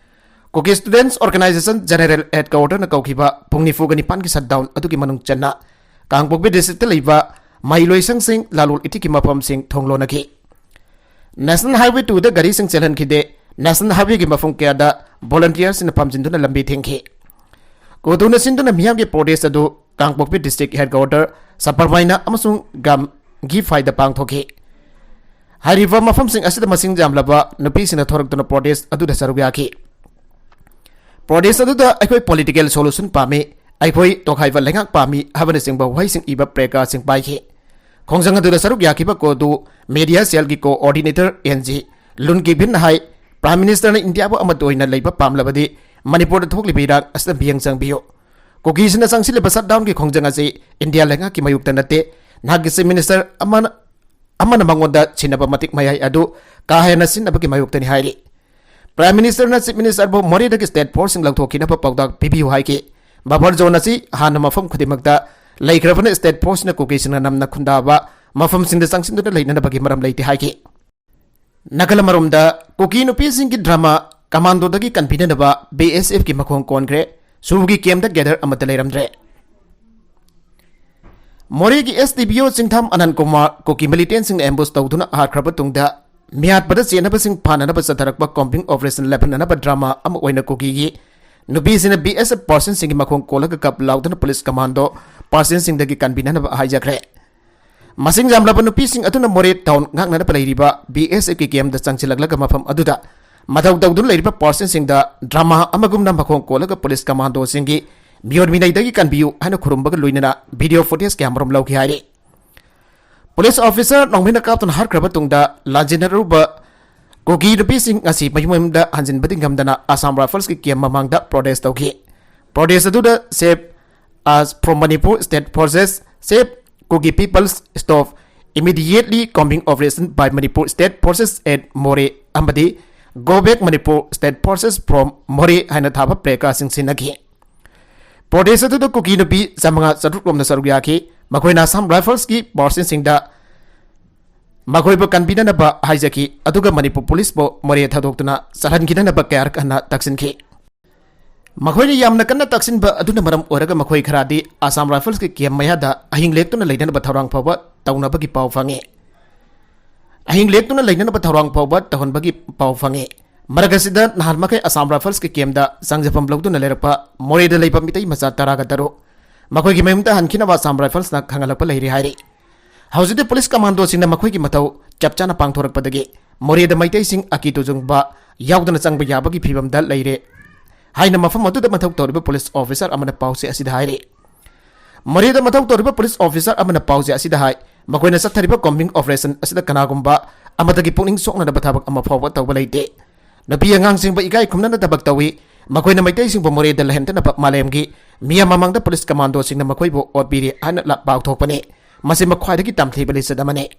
ꯀꯨꯀꯤ ꯁ꯭ꯇꯨꯗꯦꯟꯠꯁ ꯑꯣꯔꯒꯅꯥꯏꯖꯦꯁꯟ ꯖꯦꯅꯔꯦꯜ ꯍꯦꯗꯀ꯭ꯋꯥꯇꯔꯅ ꯀꯧꯈꯤꯕ ꯄꯨꯡ ꯅꯤꯐꯨꯒ ꯅꯤꯄꯥꯟꯒꯤ ꯁꯠꯗꯥꯎꯟ ꯑꯗꯨꯒꯤ ꯃꯅꯨꯡ ꯆꯟꯅ ꯀꯥꯡꯄꯣꯛꯄꯤ ꯗꯤꯁꯇ꯭ꯔꯤꯛꯇ ꯂꯩꯕ ꯃꯍꯩꯂꯣꯏꯁꯪꯁꯤꯡ, ꯂꯂꯣꯟ ꯏꯇꯤꯛꯀꯤ ꯃꯐꯝꯁꯤꯡ ꯊꯣꯡ ꯂꯣꯟꯅꯈꯤ꯫ ꯅꯦꯁꯅꯦꯜ ꯍꯥꯏꯋꯦ ꯇꯨꯗ ꯒꯥꯔꯤꯁꯤꯡ ꯆꯦꯜꯍꯟꯈꯤꯗꯦ꯫ ꯅꯦꯁꯅꯦꯜ ꯍꯥꯏꯋꯦꯒꯤ ꯃꯐꯝ ꯀꯌꯥꯗ ꯚꯣꯂꯨꯟꯇꯤꯌꯔꯁꯤꯡꯅ ꯐꯝꯖꯤꯟꯗꯨꯅ ꯂꯝꯕꯤ ꯊꯤꯡꯈꯤ꯫ ꯀꯣꯇꯨꯅ ꯁꯤꯟꯗꯨꯅ ꯃꯤꯌꯥꯝꯒꯤ ꯄ꯭ꯔꯣꯇꯦꯁ ꯑꯗꯨ ꯀꯥꯡꯄꯣꯛꯄꯤ ꯗꯤꯁꯇ꯭ꯔꯤꯛ ꯍꯦꯗꯀ꯭ꯋꯥꯇꯔ, ꯁꯄꯔꯃꯥꯏꯅꯥ ꯑꯃꯁꯨꯡ ꯒꯥꯝ ꯒꯤꯐꯥꯏꯗ ꯄꯥꯡꯊꯣꯛꯈꯤ꯫ ꯍꯥꯏꯔꯤꯕ ꯃꯐꯝꯁꯤꯡ ꯑꯁꯤꯗ ꯃꯁꯤꯡ ꯌꯥꯝꯂꯕ ꯅꯨꯄꯤꯁꯤꯡꯅ ꯊꯣꯔꯛꯇꯨꯅ ꯄ꯭ꯔꯣꯇꯦꯁ ꯑꯗꯨꯗ ꯁꯔꯨꯛ ꯌꯥꯈꯤ꯫ ꯄ꯭ꯔꯣꯇꯦꯁ ꯑꯗꯨꯗ "ꯑꯩꯈꯣꯏ ꯄꯣꯂꯤꯇꯤꯀꯦꯜ ꯁꯣꯂꯨꯁꯟ ꯄꯥꯝꯃꯤ, ꯑꯩꯈꯣꯏ ꯇꯣꯈꯥꯏꯕ ꯂꯩꯉꯥꯛ ꯄꯥꯝꯃꯤ" ꯍꯥꯏꯕꯅꯆꯤꯡꯕ ꯋꯥꯍꯩꯁꯤꯡ ꯏꯕ ꯄ꯭ꯂꯦꯀꯥꯔꯗꯁꯤꯡ ꯄꯥꯏꯈꯤ꯫ ꯈꯣꯡꯖꯪ ꯑꯗꯨꯗ ꯁꯔꯨꯛ ꯌꯥꯈꯤꯕ ꯀꯣꯇꯨ ꯃꯦꯗꯤꯌꯥ ꯁꯦꯜꯒꯤ ꯀꯣꯑꯣꯔꯗꯤꯅꯦꯇꯔ ꯑꯦꯟ ꯖꯤ ꯂꯨꯟ ꯀꯤꯕꯤꯟꯅ ꯍꯥꯏ, ꯄ꯭ꯔꯥꯏꯝ ꯃꯤꯅꯤꯁꯇꯔꯅ ꯏꯟꯗꯤꯌꯥꯕꯨ ꯑꯃꯠꯇ ꯑꯣꯏꯅ ꯂꯩꯕ ꯄꯥꯝꯂꯕꯗꯤ ꯃꯅꯤꯄꯨꯔꯗ ꯊꯣꯛꯂꯤꯕ ꯏꯔꯥꯡ ꯑꯁꯤꯗ ꯃꯤꯠꯌꯦꯡ ꯆꯪꯕꯤꯌꯨ꯫ ꯀꯨꯀꯤꯁꯤꯡꯅ ꯆꯪꯁꯤꯜꯂꯤꯕ ꯁꯠꯗꯥꯎꯟꯒꯤ ꯈꯣꯡꯖꯪ ꯑꯁꯤ ꯏꯟꯗꯤꯌꯥ ꯂꯩꯉꯥꯛꯀꯤ ꯃꯥꯌꯣꯛꯇ ꯅꯠꯇꯦ꯫ ꯅꯍꯥꯛꯀꯤ ꯆꯤꯐ ꯃꯤꯅꯤꯁꯇꯔ ꯑꯃꯅ, ꯑꯃꯅ ꯃꯉꯣꯟꯗ ꯁꯤꯟꯅꯕ ꯃꯇꯤꯛ ꯃꯌꯥꯏ ꯑꯗꯨ ꯀꯥ ꯍꯦꯟꯅ ꯁꯤꯟꯅꯕꯒꯤ ꯃꯥꯌꯣꯛꯇꯅꯤ ꯍꯥꯏꯔꯤ꯫ ꯄ꯭ꯔꯥꯏꯝ ꯃꯤꯅꯤꯁꯇꯔꯅ ꯆꯤꯐ ꯃꯤꯅꯤꯁꯇꯔꯕꯨ ꯃꯣꯔꯦꯗꯒꯤ ꯁ꯭ꯇꯦꯠ ꯐꯣꯔꯁꯁꯤꯡ ꯂꯧꯊꯣꯛꯈꯤꯅꯕ ꯄꯥꯎꯇꯥꯛ ꯄꯤꯕꯤꯌꯨ ꯍꯥꯏꯈꯤ꯫ ꯕꯐꯔ ꯖꯣꯟ ꯑꯁꯤ ꯍꯥꯟꯅ ꯃꯐꯝ ꯈꯨꯗꯤꯡꯃꯛꯇ ꯂꯩꯈ꯭ꯔꯕꯅ ꯁ꯭ꯇꯦꯠ ꯐꯣꯔꯁꯅ ꯀꯨꯀꯤꯁꯤꯡꯅ ꯅꯝꯅ ꯈꯨꯟꯗꯥꯕ ꯃꯐꯝꯁꯤꯡꯗ ꯆꯪꯁꯤꯟꯗꯨꯅ ꯂꯩꯅꯅꯕꯒꯤ ꯃꯔꯝ ꯂꯩꯇꯦ ꯍꯥꯏꯈꯤ꯫ ꯅꯥꯒꯥꯂꯦꯟ ꯑꯃꯔꯣꯝꯗ ꯀꯨꯀꯤ ꯅꯨꯄꯤꯁꯤꯡꯒꯤ ꯗ꯭ꯔꯃꯥ ꯀꯃꯥꯟꯗꯣꯗꯒꯤ ꯀꯟꯕꯤꯅꯅꯕ ꯕꯤ ꯑꯦꯁ ꯑꯦꯐꯀꯤ ꯃꯈꯣꯡ ꯀꯣꯟꯈ꯭ꯔꯦ꯫ ꯁꯨꯕꯨꯒꯤ ꯀꯦꯝꯗ ꯒꯦꯗꯔ ꯑꯃꯠꯇ ꯂꯩꯔꯝꯗ꯭ꯔꯦ꯫ ꯃꯣꯔꯦꯒꯤ ꯑꯦꯁ ꯗꯤ ꯄꯤ ꯑꯣ ꯆꯤꯡꯊꯥꯝ ꯑꯅꯟ ꯀꯨꯃꯥꯔ ꯀꯨꯀꯤ ꯃꯤꯂꯤꯇꯦꯟꯁꯤꯡꯅ ꯑꯦꯝꯕꯨꯁ ꯇꯧꯗꯨꯅ ꯍꯥꯠꯈ꯭ꯔꯕ ꯇꯨꯡꯗ ꯃꯤꯍꯥꯠꯄꯗ ꯆꯦꯟꯅꯕꯁꯤꯡ ꯐꯥꯅꯅꯕ ꯆꯠꯊꯔꯛꯄ ꯀꯣꯝꯕꯤꯡ ꯑꯣꯄꯔꯦꯁꯟ ꯂꯦꯞꯍꯟꯅꯅꯕ ꯗ꯭ꯔꯃꯥ ꯑꯃ ꯑꯣꯏꯅ ꯀꯨꯀꯤꯒꯤ ꯅꯨꯄꯤꯁꯤꯡꯅ ꯕꯤ ꯑꯦꯁ ꯑꯦꯐ ꯐꯣꯔꯁꯁꯤꯡꯒꯤ ꯃꯈꯣꯡ ꯀꯣꯜꯂꯒ ꯀꯞ ꯂꯥꯎꯗꯨꯅ ꯄꯨꯂꯤꯁ ꯀꯃꯥꯟꯗꯣ ꯐꯣꯔꯁꯁꯤꯡꯗꯒꯤ ꯀꯟꯕꯤꯅꯅꯕ ꯍꯥꯏꯖꯈ꯭ꯔꯦ꯫ ꯃꯁꯤꯡ ꯌꯥꯝꯂꯕ ꯅꯨꯄꯤꯁꯤꯡ ꯑꯗꯨꯅ ꯃꯣꯔꯦ ꯇꯥꯎꯟ ꯉꯥꯛꯅꯅꯕ ꯂꯩꯔꯤꯕ ꯕꯤ ꯑꯦꯁ ꯑꯦꯐꯀꯤ ꯀꯦꯝꯗ ꯆꯪꯁꯤꯜꯂꯛꯂꯒ ꯃꯐꯝ ꯑꯗꯨꯗ ꯃꯊꯧ ꯇꯧꯗꯨꯅ ꯂꯩꯔꯤꯕ ꯐꯣꯔꯁꯁꯤꯡꯗ ꯗ꯭ꯔꯃꯥ ꯑꯃꯒꯨꯝꯅ ꯃꯈꯣꯡ ꯀꯣꯜꯂꯒ ꯄꯨꯂꯤꯁ ꯀꯃꯥꯟꯗꯣꯁꯤꯡꯒꯤ ꯃꯤꯑꯣꯠ ꯃꯤꯅꯩꯗꯒꯤ ꯀꯟꯕꯤꯌꯨ ꯍꯥꯏꯅ ꯈꯨꯔꯨꯝꯕꯒ ꯂꯣꯏꯅꯅ ꯚꯤꯗꯤꯑꯣ ꯐꯨꯇꯦꯖ ꯀꯌꯥꯃꯔꯨꯝ ꯂꯧꯈꯤ ꯍꯥꯏꯔꯤ꯫ ꯄꯨꯂꯤꯁ ꯑꯣꯐꯤꯁꯔ ꯅꯣꯡꯃꯩꯅ ꯀꯥꯞꯇꯨꯅ ꯍꯥꯠꯈ꯭ꯔꯕ ꯇꯨꯡꯗ ꯂꯥꯟꯖꯦꯟꯅꯔꯨꯕ ꯀꯨꯀꯤ ꯅꯨꯄꯤꯁꯤꯡ ꯉꯁꯤ ꯃꯌꯨꯝ ꯃꯌꯨꯝꯗ ꯍꯟꯖꯤꯟꯕꯗꯤ ꯉꯝꯗꯅ ꯑꯁꯥꯝ ꯔꯥꯏꯐꯜꯁꯀꯤ ꯀꯦꯝ ꯃꯃꯥꯡꯗ ꯄ꯭ꯔꯣꯇꯦꯁ ꯇꯧꯈꯤ꯫ ꯄ꯭ꯔꯣꯇꯦꯁ ꯑꯗꯨꯗ ꯁꯦꯞ Ask from Manipur State Forces, Save Kuki People, Stop Immediately Combing Operation by Manipur State Forces at Moreh ꯑꯃꯗꯤ Go Back Manipur State Forces from Moreh ꯍꯥꯏꯅ ꯊꯥꯕ placardꯁꯤꯡ ꯁꯤꯖꯤꯟꯅꯈꯤ꯫ Protest ꯑꯗꯨꯗ ꯀꯨꯀꯤ ꯅꯨꯄꯤ ꯆꯥꯃꯉꯥ ꯆꯥꯇ꯭ꯔꯨꯛ ꯔꯣꯝꯅ ꯁꯔꯨꯛ ꯌꯥꯈꯤ꯫ ꯃꯈꯣꯏꯅ Assam Riflesꯀꯤ personnelꯁꯤꯡꯗ ꯃꯈꯣꯏꯕꯨ ꯀꯟꯕꯤꯅꯅꯕ ꯍꯥꯏꯖꯈꯤ, ꯑꯗꯨꯒ ꯃꯅꯤꯄꯨꯔ ꯄꯨꯂꯤꯁꯄꯨ ꯃꯣꯔꯦ ꯊꯥꯗꯣꯛꯇꯨꯅ ꯆꯠꯍꯟꯈꯤꯗꯅꯕ ꯀꯌꯥꯔꯛ ꯍꯟꯅ ꯇꯛꯁꯤꯟꯈꯤ꯫ ꯃꯈꯣꯏꯅ ꯌꯥꯝꯅ ꯀꯟꯅ ꯇꯛꯁꯤꯟꯕ ꯑꯗꯨꯅ ꯃꯔꯝ ꯑꯣꯏꯔꯒ ꯃꯈꯣꯏ ꯈꯔꯗꯤ Assam Riflesꯀꯤ camp ꯃꯌꯥꯗ ꯑꯍꯤꯡ ꯂꯦꯛꯇꯨꯅ ꯂꯩꯅꯅꯕ ꯊꯧꯔꯥꯡ ꯐꯥꯎꯕ ꯇꯧꯅꯕꯒꯤ ꯄꯥꯎ ꯐꯪꯉꯤ꯫ ꯑꯍꯤꯡ ꯂꯦꯛꯇꯨꯅ ꯂꯩꯅꯅꯕ ꯊꯧꯔꯥꯡ ꯐꯥꯎꯕ ꯇꯧꯍꯟꯕꯒꯤ ꯄꯥꯎ ꯐꯪꯉꯤ꯫ ꯃꯔꯛ ꯑꯁꯤꯗ ꯅꯍꯥꯟ ꯃꯈꯩ Assam Riflesꯀꯤ campꯇ ꯆꯪꯖꯐꯝ ꯂꯧꯗꯨꯅ ꯂꯩꯔꯛꯄ ꯃꯣꯔꯦꯗ ꯂꯩꯕ ꯃꯤꯇꯩ ꯃꯆꯥ ꯇꯔꯥꯒ ꯇꯔꯨꯛ ꯃꯈꯣꯏꯒꯤ ꯃꯌꯨꯝꯗ ꯍꯟꯈꯤꯅꯕ Assam Riflesꯅ ꯈꯪꯍꯜꯂꯛꯄ ꯂꯩꯔꯤ ꯍꯥꯏꯔꯤ꯫ ꯍꯧꯖꯤꯛꯇꯤ ꯄꯨꯂꯤꯁ ꯀꯃꯥꯟꯗꯣꯁꯤꯡꯅ ꯃꯈꯣꯏꯒꯤ ꯃꯊꯧ ꯆꯞ ꯆꯥꯅ ꯄꯥꯡꯊꯣꯔꯛꯄꯗꯒꯤ ꯃꯣꯔꯦꯗ ꯃꯩꯇꯩꯁꯤꯡ ꯑꯀꯤ ꯇꯨꯖꯨꯡꯕ ꯌꯥꯎꯗꯅ ꯆꯪꯕ ꯌꯥꯕꯒꯤ ꯐꯤꯕꯝꯗ ꯂꯩꯔꯦ ꯍꯥꯏꯅ ꯃꯐꯝ ꯑꯗꯨꯗ ꯃꯊꯧ ꯇꯧꯔꯤꯕ ꯄꯨꯂꯤꯁ officer ꯑꯃꯅ ꯄꯥꯎꯆꯦ ꯑꯁꯤꯗ ꯍꯥꯏꯔꯤ꯫ ꯃꯣꯔꯦꯗ ꯃꯊꯧ ꯇꯧꯔꯤꯕ ꯄꯨꯂꯤꯁ officer ꯑꯃꯅ ꯄꯥꯎꯆꯦ ꯑꯁꯤꯗ ꯍꯥꯏ, ꯃꯈꯣꯏꯅ ꯆꯠꯊꯔꯤꯕ combing operation ꯑꯁꯤꯗ ꯀꯅꯥꯒꯨꯝꯕ ꯑꯃꯠꯇꯒꯤ ꯄꯨꯛꯅꯤꯡ ꯁꯣꯛꯅꯅꯕ ꯊꯕꯛ ꯑꯃ ꯐꯥꯎꯕ ꯇꯧꯕ ꯂꯩꯇꯦ꯫ ꯅꯨꯄꯤ ꯑꯉꯥꯡꯁꯤꯡꯕꯨ ꯏꯀꯥꯏ ꯈꯨꯝꯅꯅ ꯊꯕꯛ ꯇꯧꯏ꯫ ꯃꯈꯣꯏꯅ ꯃꯩꯇꯩꯁꯤꯡꯕꯨ ꯃꯣꯔꯦꯗ ꯂꯩꯍꯟꯗꯅꯕ ꯃꯥꯂꯦꯝꯒꯤ ꯃꯤꯌꯥꯝ ꯃꯃꯥꯡꯗ ꯄꯨꯂꯤꯁ ꯀꯃꯥꯟꯗꯣꯁꯤꯡꯅ ꯃꯈꯣꯏꯕꯨ ꯑꯣꯠꯄꯤꯔꯤ ꯍꯥꯏꯅ ꯂ-, ꯄꯥꯎꯊꯣꯛꯄꯅꯤ꯫ ꯃꯁꯤ ꯃꯈ꯭ꯋꯥꯏꯗꯒꯤ ꯇꯝꯊꯤꯕ ꯂꯤꯆꯠ ꯑꯃꯅꯤ꯫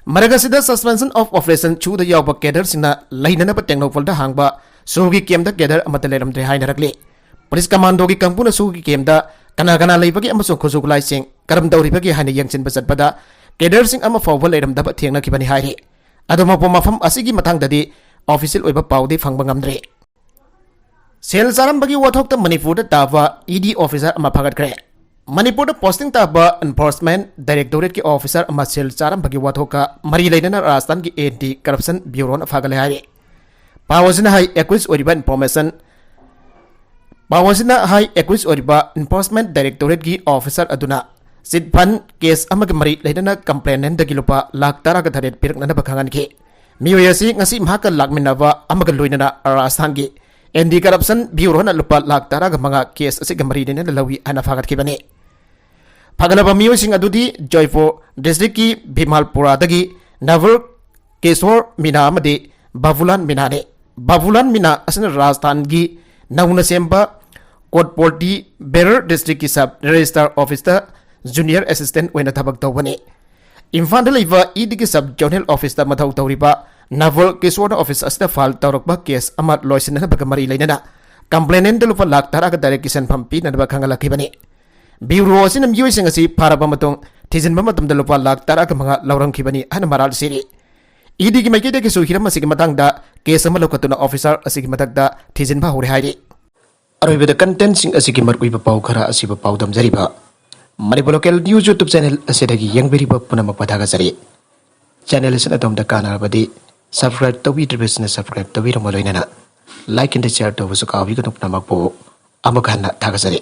ꯃꯔꯛ ꯑꯁꯤꯗ Suspension of Operation SoO ꯗ ꯌꯥꯎꯕ cadreꯁꯤꯡꯅ ꯂꯩꯅꯅꯕ ꯇꯦꯡꯅꯧꯄꯜꯗ ꯍꯥꯡꯕ SoO ꯒꯤ campꯇ cadre ꯑꯃꯠꯇ ꯂꯩꯔꯝꯗ꯭ꯔꯦ ꯍꯥꯏꯅꯔꯛꯂꯤ꯫ ꯄꯨꯂꯤꯁ ꯀꯃꯥꯟꯗꯣꯒꯤ ꯀꯥꯡꯕꯨꯅ SoO ꯒꯤ campꯇ ꯀꯅꯥ ꯀꯅꯥ ꯂꯩꯕꯒꯦ ꯑꯃꯁꯨꯡ ꯈꯨꯠꯁꯨ ꯈꯨꯠꯂꯥꯏꯁꯤꯡ ꯀꯔꯝ ꯇꯧꯔꯤꯕꯒꯦ ꯍꯥꯏꯅ ꯌꯦꯡꯁꯤꯟꯕ ꯆꯠꯄꯗ cadreꯁꯤꯡ ꯑꯃ ꯐꯥꯎꯕ ꯂꯩꯔꯝꯗꯕ ꯊꯦꯡꯅꯈꯤꯕꯅꯤ ꯍꯥꯏꯔꯤ꯫ ꯑꯗꯨꯃꯛꯄꯨ ꯃꯐꯝ ꯑꯁꯤꯒꯤ ꯃꯇꯥꯡꯗꯗꯤ official ꯑꯣꯏꯕ ꯄꯥꯎꯗꯤ ꯐꯪꯕ ꯉꯝꯗ꯭ꯔꯤ꯫ ꯁꯦꯜ ꯆꯥꯔꯝꯕꯒꯤ ꯋꯥꯊꯣꯛꯇ ꯃꯅꯤꯄꯨꯔꯗ ꯇꯥꯕ ED officer ꯑꯃ ꯐꯥꯒꯠꯈ꯭ꯔꯦ꯫ ꯃꯅꯤꯄꯨꯔꯗ posting ꯇꯥꯕ Enforcement Directorateꯀꯤ officer ꯑꯃ ꯁꯦꯜ ꯆꯥꯔꯝꯕꯒꯤ ꯋꯥꯊꯣꯛꯀ ꯃꯔꯤ ꯂꯩꯅꯅ ꯔꯥꯖꯁꯊꯥꯟꯒꯤ Anti Corruption Bureauꯅ ꯐꯥꯒꯠꯂꯦ ꯍꯥꯏꯔꯤ꯫ ꯄꯥꯎ ꯑꯁꯤꯅ ꯍꯥꯏ, accused ꯑꯣꯏꯔꯤꯕ information, ꯄꯥꯎ ꯑꯁꯤꯅ ꯍꯥꯏ, accused ꯑꯣꯏꯔꯤꯕ Enforcement Directorateꯀꯤ officer ꯑꯗꯨꯅ chit fund case ꯑꯃꯒ ꯃꯔꯤ ꯂꯩꯅꯅ complainantꯗꯒꯤ ꯂꯨꯄꯥ ꯂꯥꯈ ꯇꯔꯥꯒ ꯇꯔꯦꯠ ꯄꯤꯔꯛꯅꯅꯕ ꯈꯪꯍꯟꯈꯤ꯫ ꯃꯤꯑꯣꯏ ꯑꯁꯤ ꯉꯁꯤ ꯃꯍꯥꯛꯀ ꯂꯥꯛꯃꯤꯟꯅꯕ ꯑꯃꯒ ꯂꯣꯏꯅꯅ ꯔꯥꯖꯁꯊꯥꯟꯒꯤ Anti Corruption Bureauꯅ ꯂꯨꯄꯥ ꯂꯥꯈ ꯇꯔꯥꯒ ꯃꯉꯥ case ꯑꯁꯤꯒ ꯃꯔꯤ ꯂꯩꯅꯅ ꯂꯧꯏ ꯍꯥꯏꯅ ꯐꯥꯒꯠꯈꯤꯕꯅꯤ꯫ ꯐꯒꯠꯂꯕ ꯃꯤꯑꯣꯏꯁꯤꯡ ꯑꯗꯨꯗꯤ ꯖꯣꯏꯄꯨꯔ districtꯀꯤ ꯕꯤꯃꯥꯜꯄꯨꯔꯥꯗꯒꯤ ꯅꯕꯜ ꯀꯤꯁꯣꯔ ꯃꯤꯅꯥ ꯑꯃꯗꯤ ꯕꯥꯕꯨꯂꯥꯜ ꯃꯤꯅꯥꯅꯤ꯫ ꯕꯥꯕꯨꯂꯥꯜ ꯃꯤꯅꯥ ꯑꯁꯤꯅ ꯔꯥꯖꯁꯊꯥꯟꯒꯤ ꯅꯧꯅ ꯁꯦꯝꯕ ꯀꯣꯠꯄꯣꯜꯇꯤ ꯕꯦꯔꯔ ꯗꯤꯁꯇ꯭ꯔꯤꯛꯀꯤ ꯁꯕ ꯔꯦꯖꯤꯁꯇ꯭ꯔꯥꯔ ꯑꯣꯐꯤꯁꯇ ꯖꯨꯅꯤꯌꯔ ꯑꯦꯁꯤꯁꯇꯦꯟꯠ ꯑꯣꯏꯅ ꯊꯕꯛ ꯇꯧꯕꯅꯤ꯫ ꯏꯝꯐꯥꯜꯗ ꯂꯩꯕ ꯏꯗꯤꯒꯤ ꯁꯕ ꯖꯣꯅꯦꯜ ꯑꯣꯐꯤꯁꯇ ꯃꯊꯧ ꯇꯧꯔꯤꯕ ꯅꯥꯚꯜ ꯀꯤꯁꯣꯔꯅ ꯑꯣꯐꯤꯁ ꯑꯁꯤꯗ ꯐꯥꯏꯜ ꯇꯧꯔꯛꯄ ꯀꯦꯁ ꯑꯃ ꯂꯣꯏꯁꯤꯟꯅꯅꯕꯒ ꯃꯔꯤ ꯂꯩꯅꯅ ꯀꯝꯄ꯭ꯂꯦꯅꯦꯟꯠꯇ ꯂꯨꯄꯥ ꯂꯥꯈ ꯇꯔꯥꯒ ꯗꯥꯏꯔꯦꯛꯀꯤ ꯁꯦꯟꯐꯝ ꯄꯤꯅꯅꯕ ꯈꯪꯍꯜꯂꯛꯈꯤꯕꯅꯤ꯫ ꯕ꯭ꯌꯨꯔꯣ ꯑꯁꯤꯅ ꯃꯤꯑꯣꯏꯁꯤꯡ ꯑꯁꯤ ꯐꯥꯔꯕ ꯃꯇꯨꯡ ꯊꯤꯖꯤꯟꯕ ꯃꯇꯝꯗ ꯂꯨꯄꯥ ꯂꯥꯈ ꯇꯔꯥꯒ ꯃꯉꯥ ꯂꯧꯔꯝꯈꯤꯕꯅꯤ ꯍꯥꯏꯅ ꯃꯔꯥꯜ ꯁꯤꯔꯤ꯫ ꯏꯗꯤꯒꯤ ꯃꯥꯏꯀꯩꯗꯒꯤꯁꯨ ꯍꯤꯔꯝ ꯑꯁꯤꯒꯤ ꯃꯇꯥꯡꯗ ꯀꯦꯁ ꯑꯃ ꯂꯧꯈꯠꯇꯨꯅ ꯑꯣꯐꯤꯁꯥꯔ ꯑꯁꯤꯒꯤ ꯃꯊꯛꯇ ꯊꯤꯖꯤꯟꯕ ꯍꯧꯔꯦ ꯍꯥꯏꯔꯤ꯫ ꯑꯔꯣꯏꯕꯗ ꯀꯟꯇꯦꯟꯠꯁꯤꯡ ꯑꯁꯤꯒꯤ ꯃꯔꯨꯑꯣꯏꯕ ꯄꯥꯎ ꯈꯔ ꯑꯁꯤꯕꯨ ꯄꯥꯎꯗꯝꯖꯔꯤꯕ Manipur local news YouTube channel ꯑꯁꯤꯗꯒꯤ ꯌꯦꯡꯕꯤꯔꯤꯕ ꯄꯨꯝꯅꯃꯛꯄꯨ ꯊꯥꯒꯠꯆꯔꯤ꯫ ꯆꯦꯅꯦꯜ ꯑꯁꯤꯅ ꯑꯗꯣꯝꯗ ꯀꯥꯟꯅꯔꯕꯗꯤ ꯁꯕꯁꯀ꯭ꯔꯥꯏꯕ ꯇꯧꯕꯤꯗ꯭ꯔꯤꯕꯁꯤꯅ ꯁꯕꯁꯀ꯭ꯔꯥꯏꯕ ꯇꯧꯕꯤꯔꯝꯕ ꯂꯣꯏꯅꯅ ꯂꯥꯏꯛ ꯑꯦꯟ ꯁꯤꯌꯥꯔ ꯇꯧꯕꯁꯨ ꯀꯥꯎꯕꯤꯒꯅꯨ꯫ ꯄꯨꯝꯅꯃꯛꯄꯨ ꯑꯃꯨꯛ ꯍꯟꯅ ꯊꯥꯒꯠꯆꯔꯤ꯫